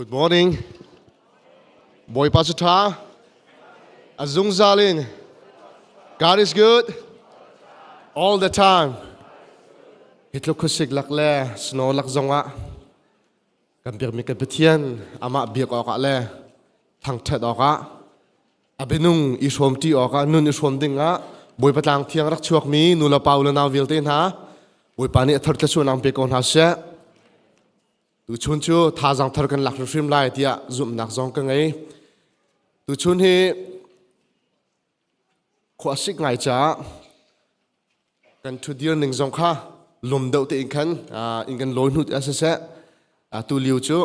Good morning. Bawipa cu ṭha. A zungzal in. God is good all the time. Hi tluk khuasik lak le snow lak zongah kan biakmi kan Pathian amah biak awkah le thangṭhat awkah a bianung i hrawmṭi awkah nun i hrawm dingah Bawipa tlang thiang rak chuakmi nu le pa u le nau vialte hna Bawipa nih a thar thluachuahnak pe ko hna seh. Tuchun cu thazaang thar kan lak hrimhrim lai tiah zumhnak zong ka ngei. Tuchun hi khua sik ngai caah kan ṭhudir ning zong kha lum deuh tein khan in kan lawi hnu ah siseh tu lio cu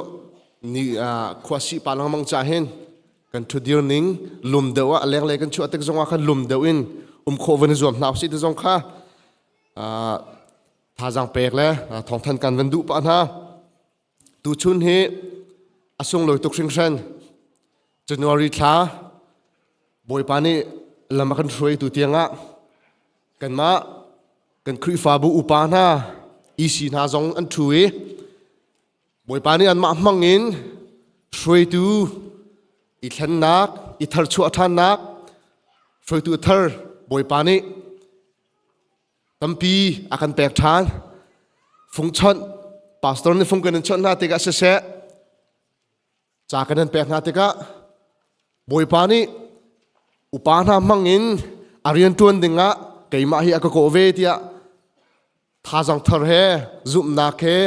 ni khua sih pa lengmang ca hin kan ṭhudir ning lum deuh ah a lenglei kan chuah tik zong ah khan lum deuh in um khawh van i zuam hna usih ti zong kha thazaang pek le thawngthan kan van duh pah hna. Tuchun hi a sunglawi tuk hringhran. January thla Bawipa nih lam a kan hruaitu tiangah kanmah kan Khrihfabu upa hna EC hna zong an ṭhu i Bawipa nih anmah hmang in hruaitu i thlennak, i tharchuah ṭhannak, hruaitu thar Bawipa nih tampi a kan pek ṭhan. Fungchonh pastor nih fung kan in chawnh hna tikah siseh, ca kan in pek hna tikah Bawipa nih upa hna hmang in a rian ṭuan dingah keimah hi a ka kawh ve tiah thazang thar he zumhnak he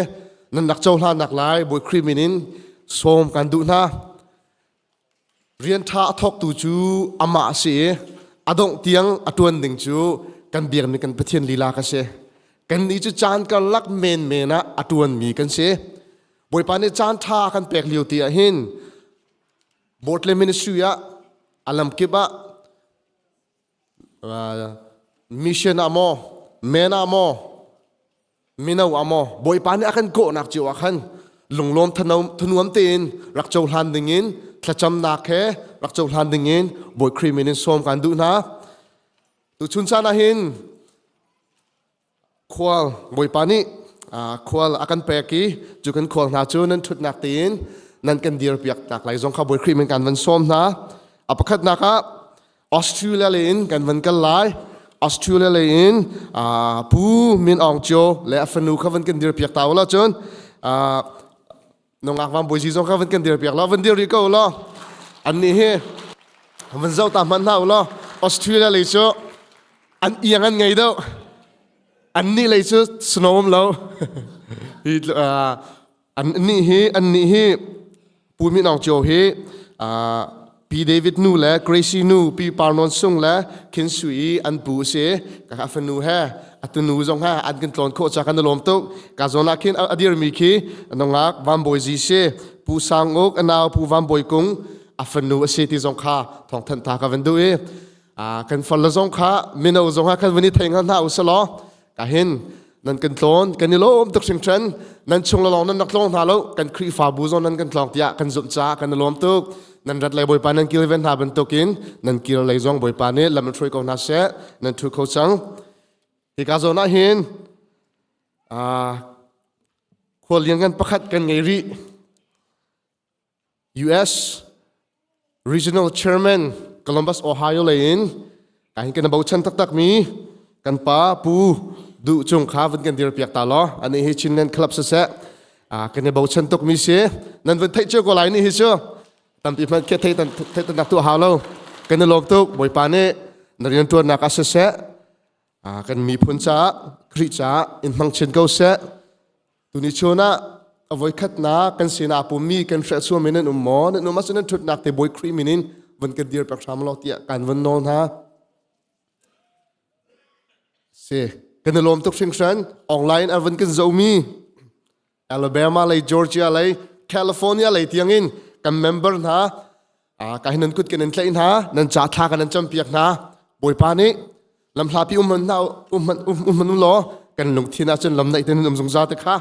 nan rak cohlannak lai Bawi Khrih min in sawm kan duh hna. Rian ṭha a thawktu cu amah a si i a dongh tiang a ṭuan ding cu kan biakmi kan Pathian lila ka si. Kannih cu caan karlak menmen ah a ṭuanmi kan si. Bawipa nih caan ṭha a kan pek lio ti ah hin board le ministry ah a lamkip ah mission ah maw men ah maw mino ah maw Bawipa nih a kan kawhnak cio ah khan lunglawm thanuam tein rak cohlan dingin thlacamnak he rak cohlan dingin Bawi Khrih min in sawm kan duh hna. Tuchun caan ah hin khual Bawipa nih khual a kan pek i cu kan khual hna cu nan ṭhutnak tein nan kan dirpiak nak lai zong kha Bawi Khrih min kan van sawm hna. A pakhatnak ah Australia lei in kan van kal lai. Australia lei in Pu Min Aung Cio le a fanu kha van kan dir piak ta ula cun nungak van bawi zong kha van kan dir piak la van dir rih ko law an nih hi van zoh ta hmanh hna ulaw Australia lei cu an iang an ngei deuh an nih lei cu snow um lo an nih hi an nih hi Pu Min Aung Cio hi Pi David nu le Gracie nu Pi Par Nawn Sung le Khin Sui an pu si ka fanu he atu nu zong ha an kan tlawn khawh cha kan lawm tuk ka zawn ah khin a dirmi khi nungak Van Bawi Zi si Pu Sang Uk anau Pu Van Bawi Kung a fanu a si ti zong kha thawng thanh ta ka van duh i kan far le zong kha mino zong ha kan van i thei hnga hna usalaw ka hin nan kan tlawn kan i lawm tuk hringhran nan chung lawng nan rak tlawng hna lo kan Khrihfabu zong nan kan tlawng tiah kan zumh caah kan i lawm tuk nan rat lei Bawipa nan kilven hna bantukin nan kir lei zong Bawipa nih lam in hruai ko hna seh nan thu kho cang hika zawn ah hin khual lian kan pakhat kan ngei rih US Regional Chairman Columbus, Ohio lei in kahin kan bochan taktak mi kan pa Pu Duh Cung kha vun kan dir piak ta law ani hi Chinland Club siseh kan i bochan tuk mi si nan vun theih cio ko lai ni hi cu tampi hmanh khi thei thei tan tu hau lo kan i lawm tuk Bawipa nih na rian tuannak ah siseh kan miphun caah Khrih caah in hmang chin ko seh Tuni chun ah a voikhatnak kan sinah pummi kan hreh suam in nan um maw? Nan um ahcun nan ṭhutnak te Bawi Khrih min in van kan dir pek hram law tiah kan van nawl hna. Si, kan i lawm tuk hringhran. Online an van kan zohmi Alabama lei, Georgia lei, California lei tiangin kan member hna ka hin nan kut kan in tlaih hna, nan ca thla kan in campiak hna. Bawipa nih lamhlapi um hmanh um hmanh u law kan lungthin ahcun lam naih tein um zungzal te kha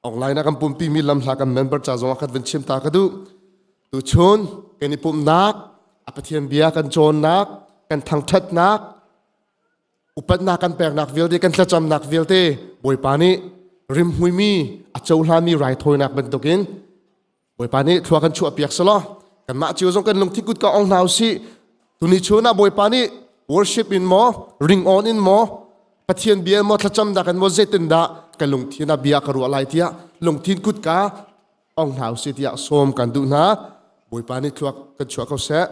online ah kan pumpi mi lamhla kan member ca zong ah khat van chim ta ka duh tuchun kan i pumhnak a Pathian bia kan cawnnak kan thangthatnak upatnak kan peknak vialte kan thlacamnak vialte Bawipa nih rimhmui mi a cohlami raithawinak bantukin. Bawipa nih thlua kan chuah piak selaw kanmah cio zong kan lungthin kut ka ong hna usih. Tuni chun ah Bawipa nih worship in maw ring on in maw Pathian bia maw thlacam dah kan maw zeitin dah kan lungthin ah bia ka ruah lai tiah lungthin kut ka ong hna usih tiah sawm kan duh hna. Bawipa nih thluak kan chuah ko seh.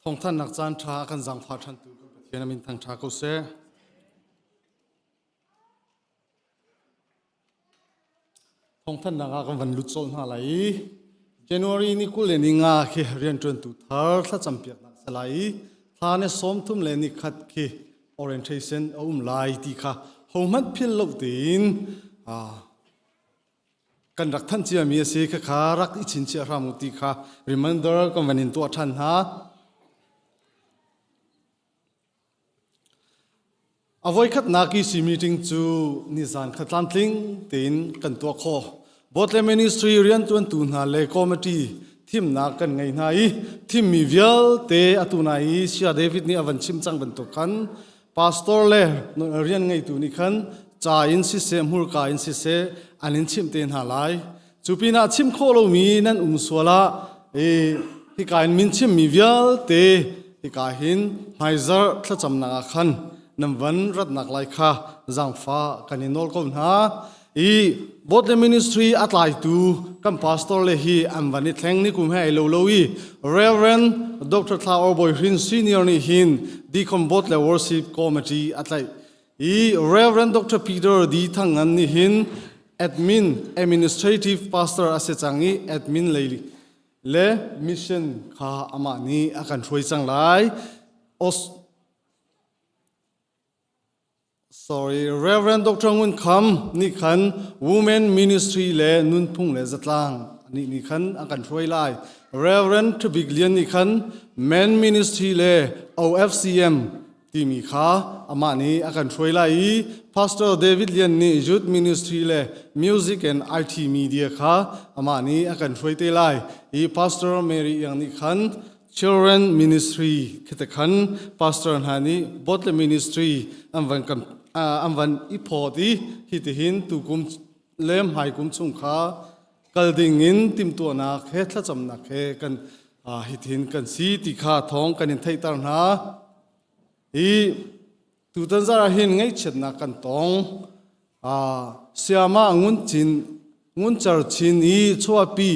Thawngthanhnak caan ṭha a kan zaangfah ṭhantu kan Pathian a min thangṭha ko seh. Thawngthanhnak ah kan van lut colh hna lai i January ni 20 le ni nga khi rianṭuantu thar thlacam piaknak si lai i thla ni 30 le ni khat khi orientation a um lai ti kha hohmanh philh lo tein kan rak thanh ciami a si khakha rak i chinchiah hram u ti kha reminder kan van in tuah ṭhan hna. A voikhatnak EC meeting cu nizan kha tlamtling tein kan tuah khawh. Botle Ministry riantuantu hna le committee thimnak kan ngei hna i thimmi vialte atu nai i Sia David nih a van chim cang bantuk khan pastor le rian ngeitu nih khan ca in siseh hmurka in siseh an in chimh te hna lai. Cu pinah chim khawh lomi nan um sual ah hika in min chimmi vialte hika hin hmaizarh thlacamnak ah khan nan van ratnak lai kha zaangfah kan i nawl ko hna. I Botle Ministry a tlaitu kan pastor le hi an van i thleng ni kum he ai lo lo i Reverend Dr. Thla Or Bawi Hrin Senior nih hin Deacon Botle Worship Committee a tlaih. I Reverend Dr. Peter D. Thang Ngan nih hin admin administrative pastor a si cang i admin lei le mission kha amah nih a kan hruai cang lai. Os sorry Reverend Dr. Ngun Kham nih khan Women Ministry le Nunphung le Zatlang nih nih khan a kan hruai lai. Reverend Thubik Lian nih khan Men Ministry le OFCM timi kha amah nih a kan hruai lai i Pastor David Lian nih Youth Ministry le Music and IT Media kha amah nih a kan hruai te lai i Pastor Mary Iang nih khan Children Ministry khite khan pastor hna nih Botle Ministry an van kan an van i phawt i hitihin tukum le hmaikum chung kha kal ding in timhtuahnak he thlacamnak he kan hithin kan si ti kha thawng kan in theihter hna. Hi tutan zar ah hin ngaihchiatnak kan tong. Siama ngun chin ngun char chin i chuapi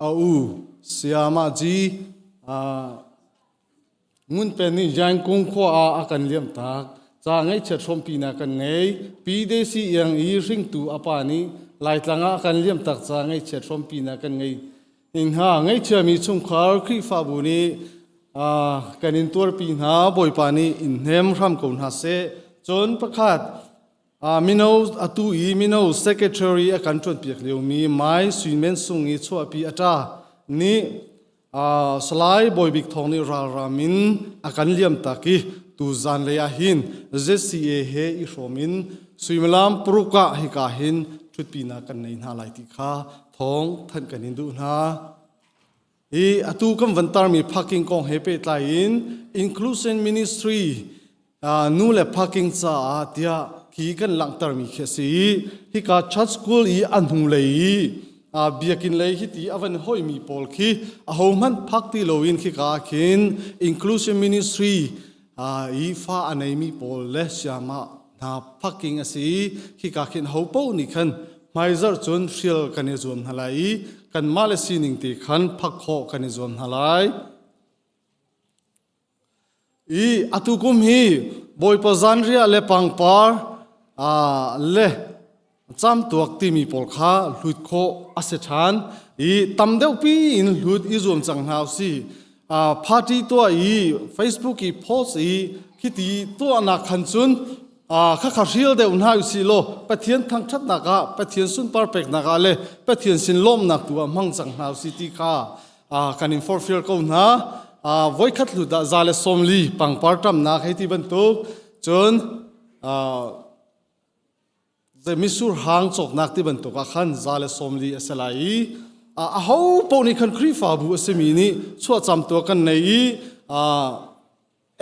a u Siama ji Ngun pen nih Yangkung khua ah a kan liamtak. Ca ngaihchiat hrawmpinak kan ngei. Pi Desi Iang i hringtu a pa nih Laitlang ah a kan liamtak ca ngaihchiat hrawmpinak kan ngei. Hna ngaihchiami chungkhar Khrihfabu nih kan in tuarpi hna. Bawipa nih in hnem hram ko hna seh. Cun pakhat mino atu i mino secretary a kan ṭuanpiak liomi Mai Sui Men Sung i chuahpi a ṭa nih Salai Bawi Bik Thawng nih ralram in a kan liamtak i tuzan lei ah hin ZCA he i hrawm in suimilam paruk ah hika hin ṭhutpinak kan nei hna lai ti kha thawng thanh kan in duh hna. I atu kan van tarmi parking kong he pehtlai in Inclusion Ministry nu le parking caah tiah khi kan langhtermi khi a si i hika church school i a hnulei i biakinn lei hi ti a van hoimi pawl khi ahohmanh phak ti loin khika ah khin inclusion ministry i fa a neimi pawl le siama hna parking a si i khika khin ho paoh nih khan hmaizarh cun hrial kan i zuam hna lai i kanmah le sining te khan phak khawh kan i zuam hna lai. I atu kum hi Bawipa zanriah le pangpar le camtuak timi pawl kha hlut khawh a si ṭhan i tam deuhpi in hlut i zuam cang hna usih. Party tuah i Facebook i post i khiti tuahnak khan cun khakha hrial deuh hna usih law Pathian thangṭhatnak ah Pathian sunpar peknak ah le Pathian sin lawmhnak tu ah hmang cang hna usih ti kha kan in forhfial ko hna. Voikhat hlut ah za le 40 pangpar ṭamnak hei ti bantuk cun Zei mitsur hang cawknak ti bantuk ah khan 140 a si lai i aho paoh nih khan Khrihfabu a simi nih chuahcam tuah kan nei i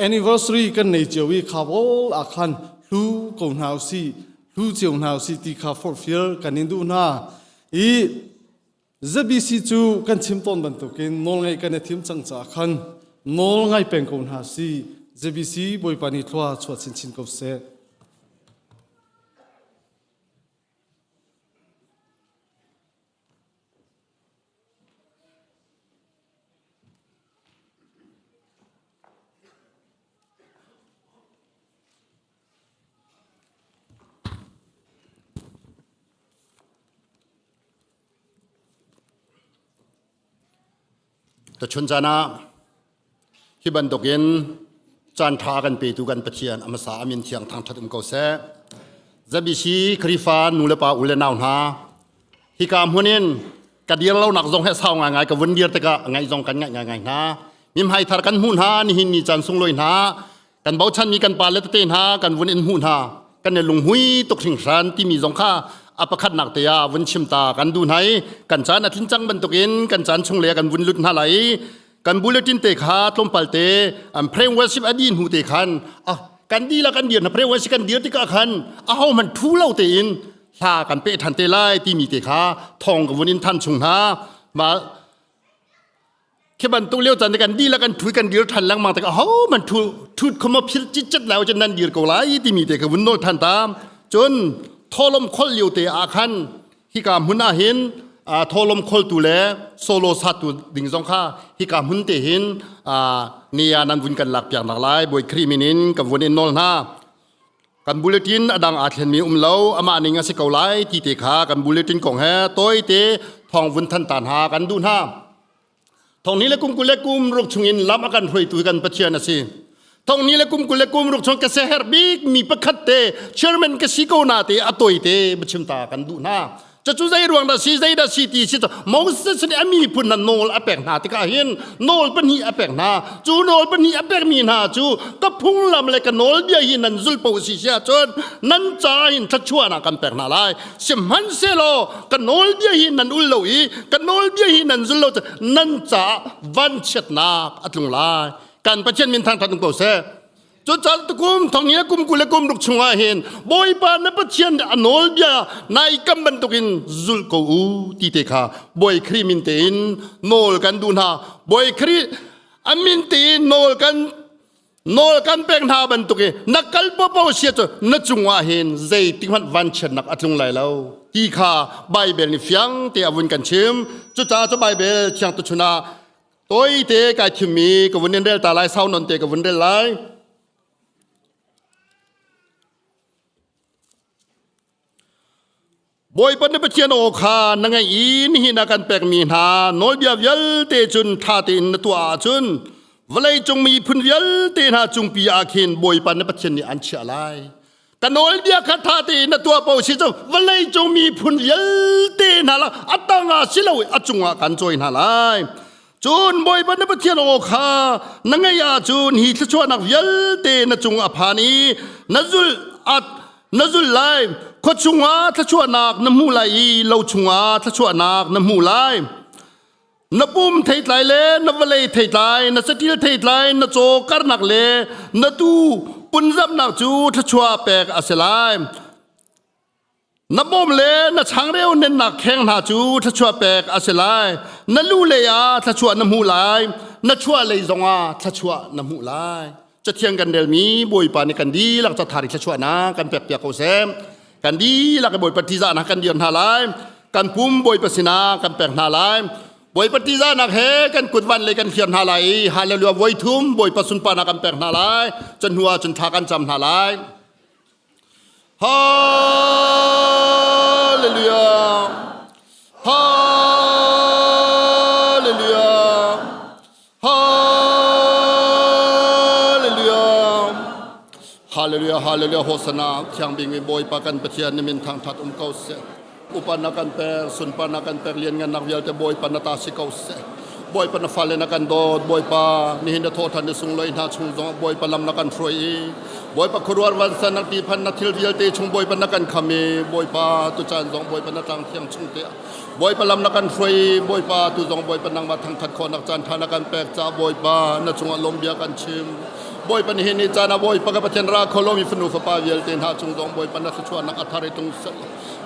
anniversary kan nei cio i kha pawl ah khan hlu ko hna usih, hlu cio hna usih ti kha forhfial kan in duh hna. I ZBC cu kan chim tawn bantukin nawlngaih kan i thim cang caah khan nawl ngai peng ko hna si. ZBC Bawipa nih thlua chuah chinchin ko seh. Tuchun caan ah hi bantukin caan ṭha kan petu kan Pathian a hmasa a min thiang thangṭhat um ko seh. ZBC Khrihfa nu le pa u le nau hna, hika hmun in ka dir lonak zong he sau ngaingai ka vun dir tikah ngaih zong kan ngaih ngaingai hna. Mimhai thar kan hmuh hna nihin ni caan sunglawi hna kan bochanmi kan pale tete hna kan vun in hmuh hna kan i lunghui tuk hringhran timi zong kha a pakhatnak te ah vun chim ta kan duh hna i kan caan a tlin cang bantukin kan caan chung le kan vun lut hna lai i kan bulletin te kha tlawmpal te an prayer worship a dih hnu te khan ah kan dila kan dir na prayer worship kan dir tikah khan a ho man thu lo tein hla kan pe than te lai timi te kha thong ka vun in than chung hna ma Khi bantuk lio caan kan dihlak kan ṭhu kan dir ṭhan lengmang tikah ahohmanh ṭhu ṭhut khom phil citcet lai cun nan dir ko lai timi te ka vun nawl ṭhan ta. Cun thawlawm khol lio te ah khan hika hmun ah hin thawlawm kholtu le solo satu ding zong kha hika hmun te hin nia nan vun kan lak piak nak lai Bawi Khrih min in ka vun in nawl hna. Kan bulletin a dang aa thlenmi um lo amah ning a si ko lai ti te kha kan bulletin kong he tawite thawng vun than ta hna kan duh hna. Thong ni le kum 20 le kum ruk chungin lam a kan hruaitu kan Pathian a si. Thong ni le kum 20 le kum ruk chung ka seher bik mi pakhat te chairman ka si ko na te a toi te chim ta kan duh hna. Cucu zei ruang dah si zei dah si ti si Moses nih a miphun hna nawl a pek hna tikah hin nawl pahnih a pek hna. Cu nawl pahnih a pekmi hna cu ka phunglam le ka nawlbia hi nan zulh paoh si si ahcun nan ca hin thluachuahnak kan pek hna lai. Sihmanhsehlaw ka nawlbia hi nan ul lo i ka nawlbia hi nan zul lo nan caah vanchiatnak a tlung lai. Kan Pathian min thangṭhat um ko seh. Cucaah tukum thong ni kum 20 le kum ruk chungah hin Bawipa na Pathian a nawlbia nai kam bantukin zul ko u ti te kha Bawi Khrih min tein nawl kan duh hna. Bawi Khrih a min tein nawl kan nawl kan pek hna bantuk i na kal popo sia cu na cungah hin zeitik hmanh vanchiatnak a tlung lai lo ti kha Baibal nih fiang te a vun kan chim. Cucaah cu Baibal thiang tuchun ah tawite kai thimmi ka vun in rel ta lai sau non te ka vun rel lai. Bawipa na Pathian aw kha na ngaih i nihin ah kan pekmi hna nawlbia vialte cun ṭha tein na tuah ahcun vawleicung miphun vialte hna cungpi ah khin Bawipa na Pathian nih an chiah lai. Ka nawlbia kha ṭha tein na tuah paoh si cu vawleicung miphun vialte hna la a tangah si lo i a cungah kan cawi hna lai. Cun Bawipa na Pathian aw kha na ngaih ahcun hi thluachuahnak vialte na cung a phan i na zulh na zulh lai. Khua chungah thluachuahnak na hmuh lai i lo chungah thluachuahnak na hmuh lai. Na pum theitlai le na vawlei theitlai, na saṭil theitlai, na caw karnak le na tuu punzamnak cu thluachuah pek a si lai. Na bawm le na changreu nennak kheng hna cu thluachuah pek a si lai. Na lu lei ah thluachuah na hmuh lai. Na chuah lei zongah thluachuah na hmuh lai. Cathiang kan relmi Bawipa nih kan dihlak cathar i thluachuahnak kan pek piak ko seh. Kan dihlak i Bawipa ṭihzahnak kan dir hna lai. Kan pum Bawipa sinah kan pek hna lai. Bawipa ṭihzahnak he kan kut van lei kan hliar hna lai i Hallelujah voi thum Bawipa sunparnak kan pek hna lai. Cun hnu ah cun thla kan cam hna lai. Hallelujah. Hallelujah. Hallelujah. Hallelujah, hallelujah, Hosanna, thiang bing mi Bawipa kan Pathian ni min thangthat um ko seh. Upa na kan pek, sunpa na kan pek, lian ngan nak vialte Bawipa na ta si ko seh. Bawipa na fale na kan dawt, Bawipa nihin na thawhthan ni sunglawi hna chung zong Bawipa lam na kan hruai i. Bawipa khuaruar vansan nak ti phan nak thil vialte chung Bawipa na kan kham i Bawipa tu caan zong Bawipa na tlang thiang chung te Bawipa lam na kan hruai Bawipa tu zong Bawipa nangmah thangthat khawh nak caan tha na kan pek ca Bawipa na cungah lawm bia kan chim Bawipa nihin ni caan ah Bawipa ka Pathian ra kho lomi fanu fapa vialte hna cung zong Bawipa na thluachuahnak a thar i tung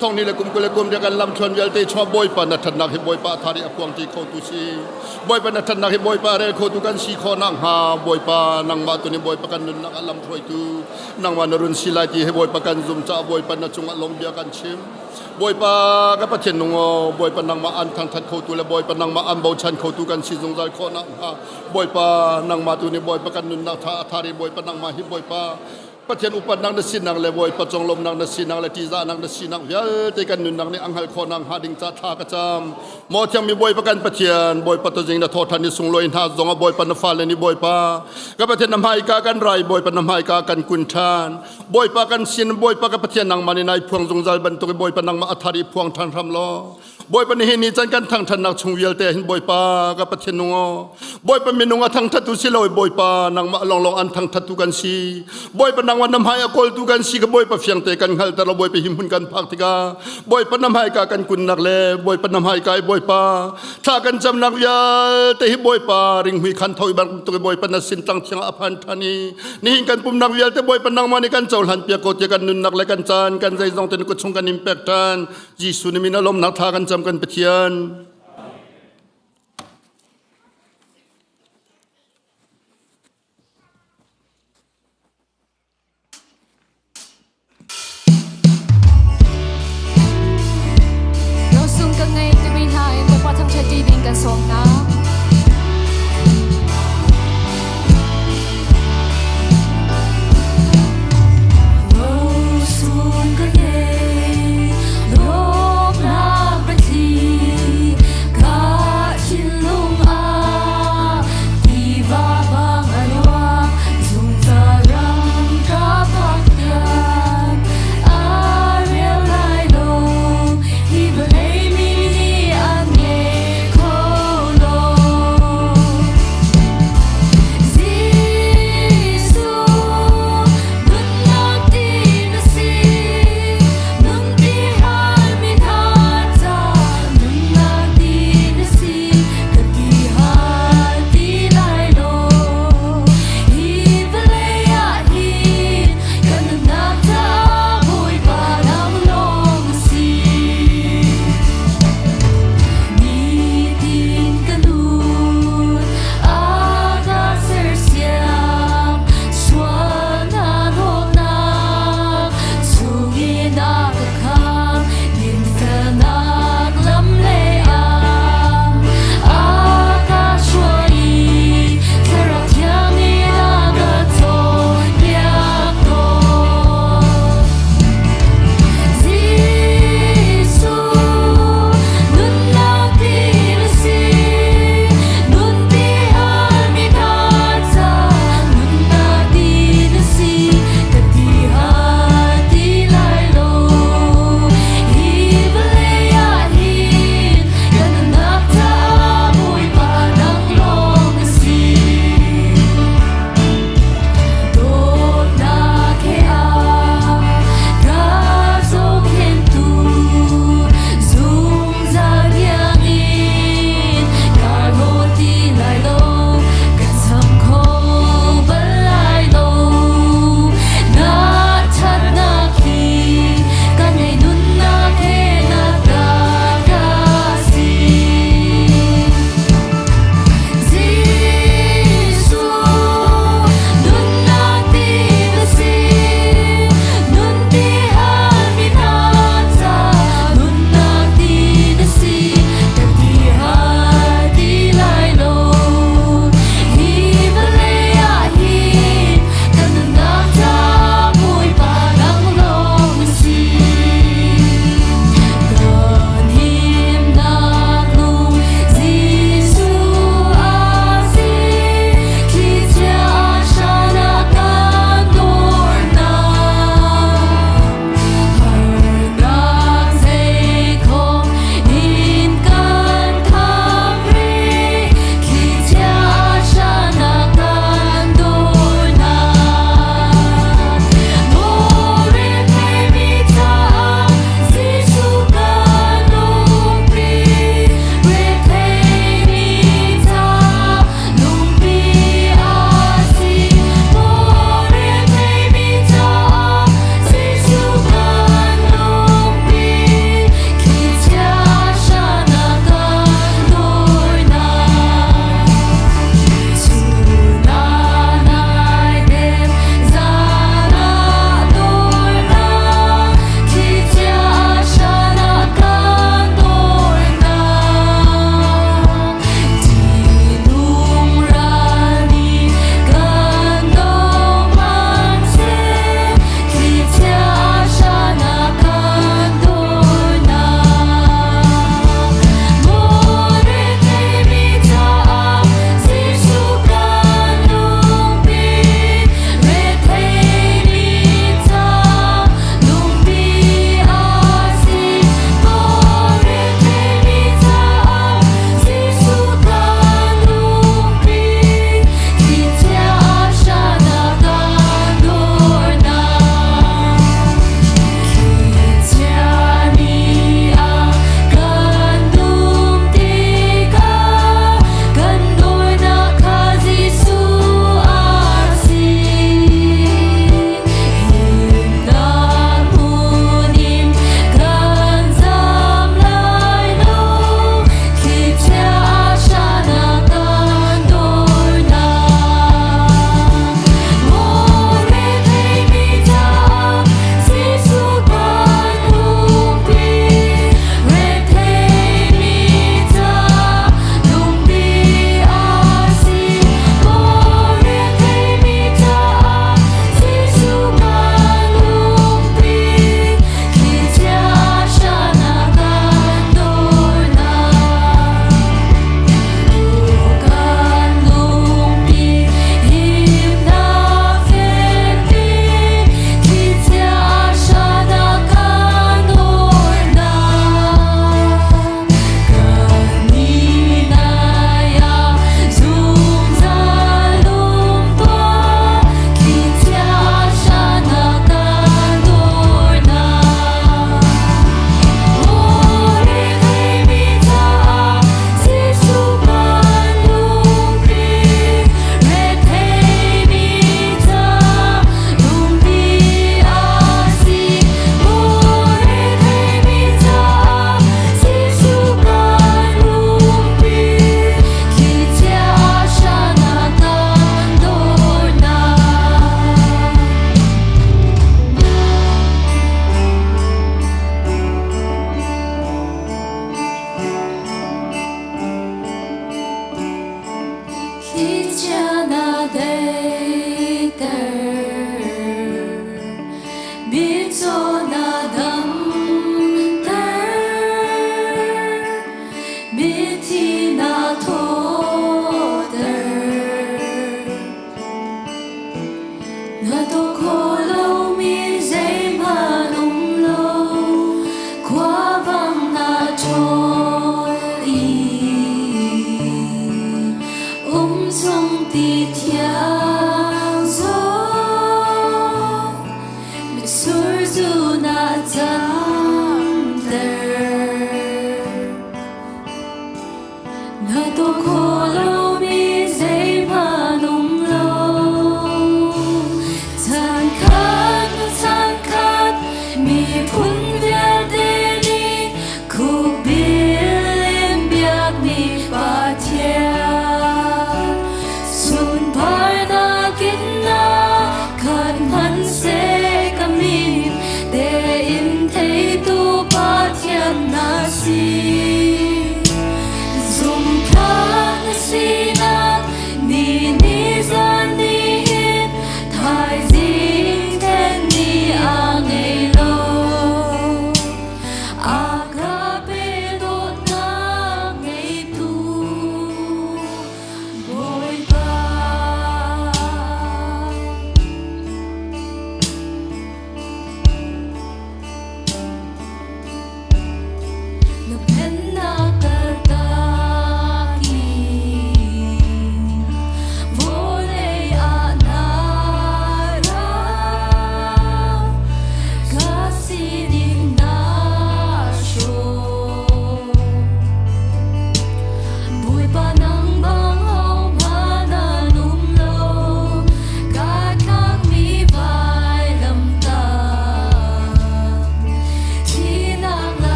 thong ni le kum 20 le kum kan lam thluan vialte chungah Bawipa na thatnak hi Bawipa a thar i a phuang ti kho tu si Bawipa na thatnak hi Bawipa rel kho tu kan si khawh nak hnga Bawipa nangmah tu nih Bawipa kan nunnak a lam hruaitu nangmah na run si lai ti hi Bawipa kan zum caah Bawipa na cungah lawm bia kan chim Bawipa ka Pathian nung aw Bawipa nangmah an thangthat khotu le Bawipa nangmah an bochan khotu kan si zungzal khawh nak hnga Bawipa nangmah tu nih Bawipa kan nunnak tha a thar i Bawipa nangmah hi Bawipa Pathian upatnak na sinak le Bawipa conglawmnak na sinak le ṭihzahnak na sinak vialte kan nunnak nih a hngalh khawhnak hnga ding ca thla ka cam. Maw thiangmi Bawipa kan Pathian, Bawipa tuzing na thawṭhan i sunglawi hna zongah Bawipa na fale nih Bawipa ka Pathian na hmaika kan rai Bawipa na hmaika kan kun ṭhan. Bawipa kan sin Bawipa ka Pathian nangmah nih nai phuang zungzal bantuk i Bawipa nangmah a thar i phuang ṭhan hram law. Bawipa nihin ni can kan thangṭhatnak chung vialte hin Bawipa ka Pathian nung aw Bawipa minung a thangṭhattu si lo Bawipa nangmah lawnglawng an thangṭhattu kan si Bawipa nangmah na hmai a kawltu kan si ka Bawipa fiangte kan hngalhter lo Bawipa hi hmun kan phak tikah Bawipa na hmaika kan kunnak le Bawipa na hmaika i Bawipa thla kan camnak vialte hi Bawipa ringhmui khan tho i bantuk i Bawipa na sin tlang thiang a phan ṭhan i nihin kan pumnak vialte Bawipa nangmah nih kan cohlan piak ko tiah kan nunnak le kan caan kan zeizong te na kut chung kan in pek ṭhan Jesuh nih min a lawmnak thla kan cam kan Pathian. Losung ka ngei timi hna in Bawipa thangṭhat ṭi ding kan sawm hna. Rosung ka ngei, lawmnak biathli, ka thinlung ah tiva bang a luang, zungzal ram ka phak tiang a rel lai lo, hi vawlei mi nih an ngei kho lo. Mitcaw na damter, mithi na thawter. Na tuah khawh lomi zeihmanh um lo, khuavang na ṭhawl i um chung ti thiang zong mitsur zu na canter. Na tuah khawh lomi zeihmanh um lo. Chankhat hnu chankhat miphun vialte nih khukbil in biakmi Pathian. Sunparnak in na khat hmanhseh ka min tein thei.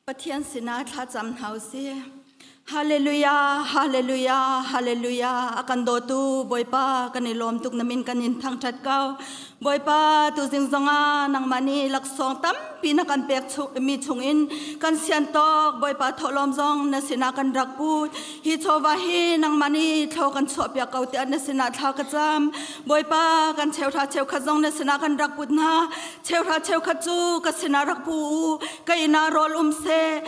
Pathian sinah thlacam hna usih. Hallelujah, hallelujah, hallelujah. A kan dawtu Bawipa kan i lawm tuk na min kan in thangṭhat ko. Bawipa tuzing zongah nangmah nih laksawng tampi na kan pek mi chungin kan sian tawk Bawipa thawhlawm zong na sinah kan rak put. Hi chawva hi nangmah nih thlo kan chuahpiak ko tiah na sinah thla ka cam. Bawipa kan cheuhra cheukhat zong na sinah kan rak put hna. Cheuhra cheukhat cu ka sinah rak pu u. Ka inn ah rawl um seh.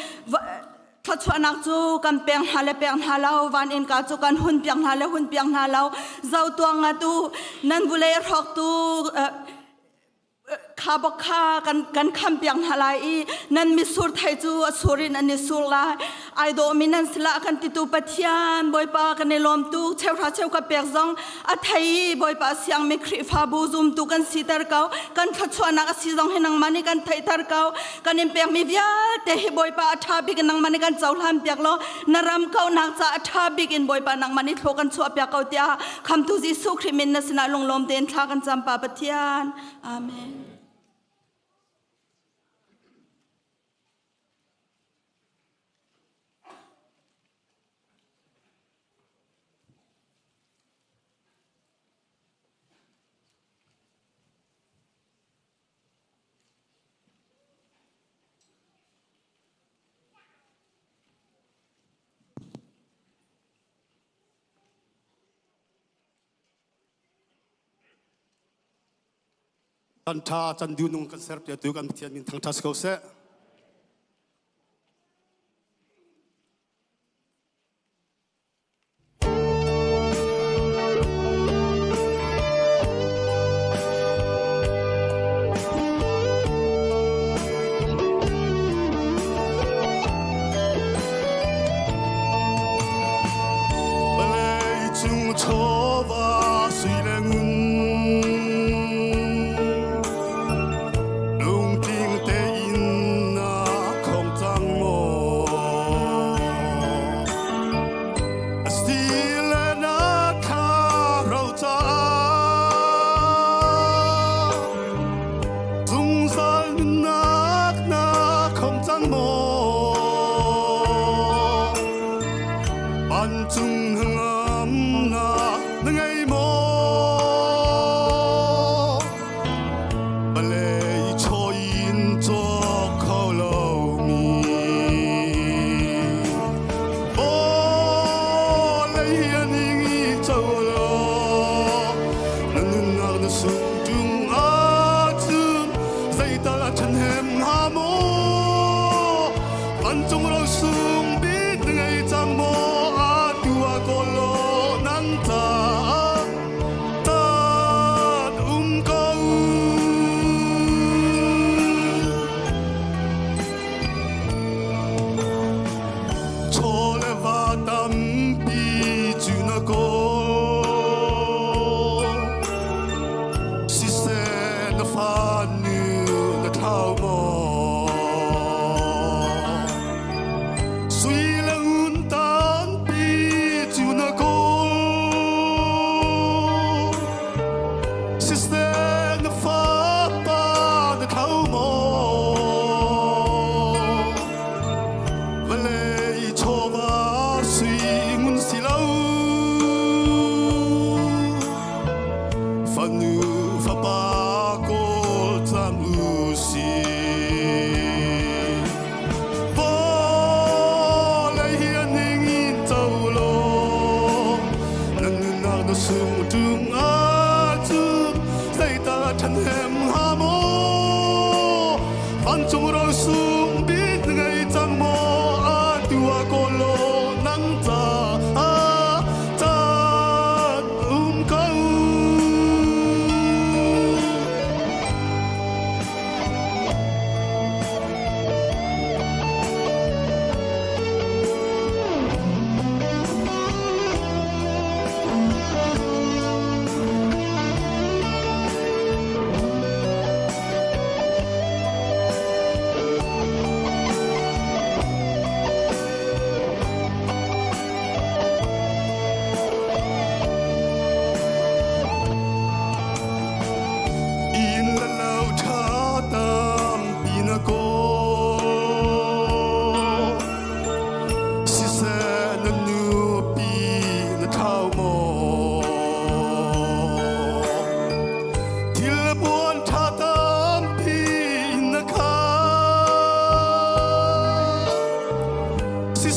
Thluachuahnak cu kan peng hna le peng hna lo, van innka cu kan hun piak hna le hun piak hna lo. Zo tuang nga tu nan vulei hrawktu kha bok kha kan kham piak hna lai i nan mitsur thei cu a sur in an i sur lai. Ai dawhmi nan sila kan titu Pathian Bawipa kan i lawm tuk. Cheuhra cheu ka pek zong a thei i Bawipa siangmi Khrihfabu zumtu kan siter ko. Kan thluachuahnak a si zong hi nangmah nih kan theihter ko. Kan in pekmi vialte hi Bawipa a ṭha bik in nangmah nih kan cohlan piak law na ram kauhnak ca a ṭha bik in Bawipa nangmah nih thlaw kan chuah piak ko tiah Khamtu Jesuh Khrih min na sinah lunglawm tein thla kan cam Pa Pathian. Amen. Kan tha can du nung kan ser piatu kan Pathian min thangtha si ko seh. Vawleicung chawva sui le ngun lungtling tein na khong cang maw? Asile na kha ro caah zungzal nunnak na khong cang maw? Vancung hnangamnak na ngei maw? Vawlei chaw in cawk kho lomi vawlei hi a ning i co law na nunnak na sung ṭung ahcun zeital a ṭhahnem hnga maw? Vancung rosung bik na ngei cang maw? Atu ah kawl law nang caah tat um ko. Chaw le va tampi cu na kawl. Siseh na fanu na thlau maw? Sui le ngun tampi cu na kawl. Siseh na fapa na thlau maw? Vawlei chawva sui ngun si lo. Fanu fapa kawl cang u sih. Vawlei hi a ning in co law na nunnak na sung ṭung ahcun zeital a ṭhahnem hnga maw? Vancung rosung bik na ngei cang maw? Atu ah kawl law nang caah caan um ko.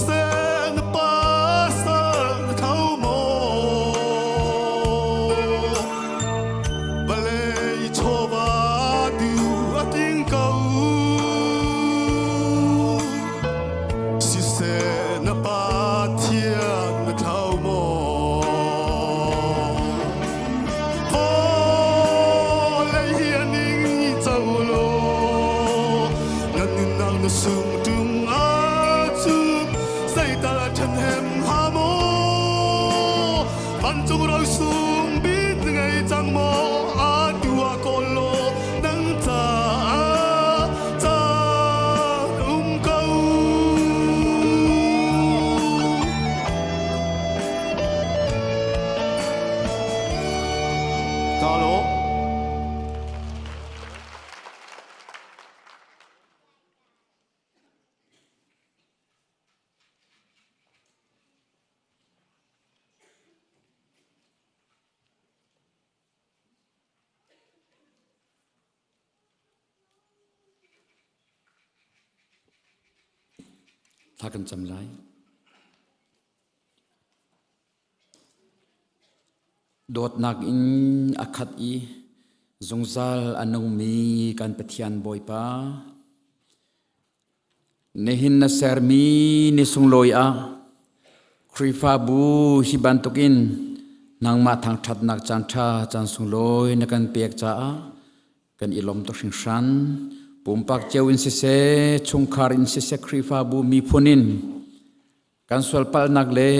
Siseh na pasal na tho maw? Vawlei chawva tu a ting ko. Siseh na Pathian na tho maw? Vawlei hi a ning co law, na nunnak na sung ṭung ahcun zeital a ṭhahnem hnga maw? Vancung rosung bik na ngei cang maw? Atu ah kawl law nang caah caan um ko. Talo. Thla kan cam lai. Dawtnak in a khat i zungzal a nungmi kan Pathian Bawipa, nihin na sermi ni sunglawi ah Khrihfabu hi bantukin nangmah thangṭhatnak caanṭha caan sunglawi na kan pek caah kan i lawm tuk hringhran. Pumpak cio in siseh, chungkhar in siseh, Khrihfabu miphun in Kan sualpalhnak le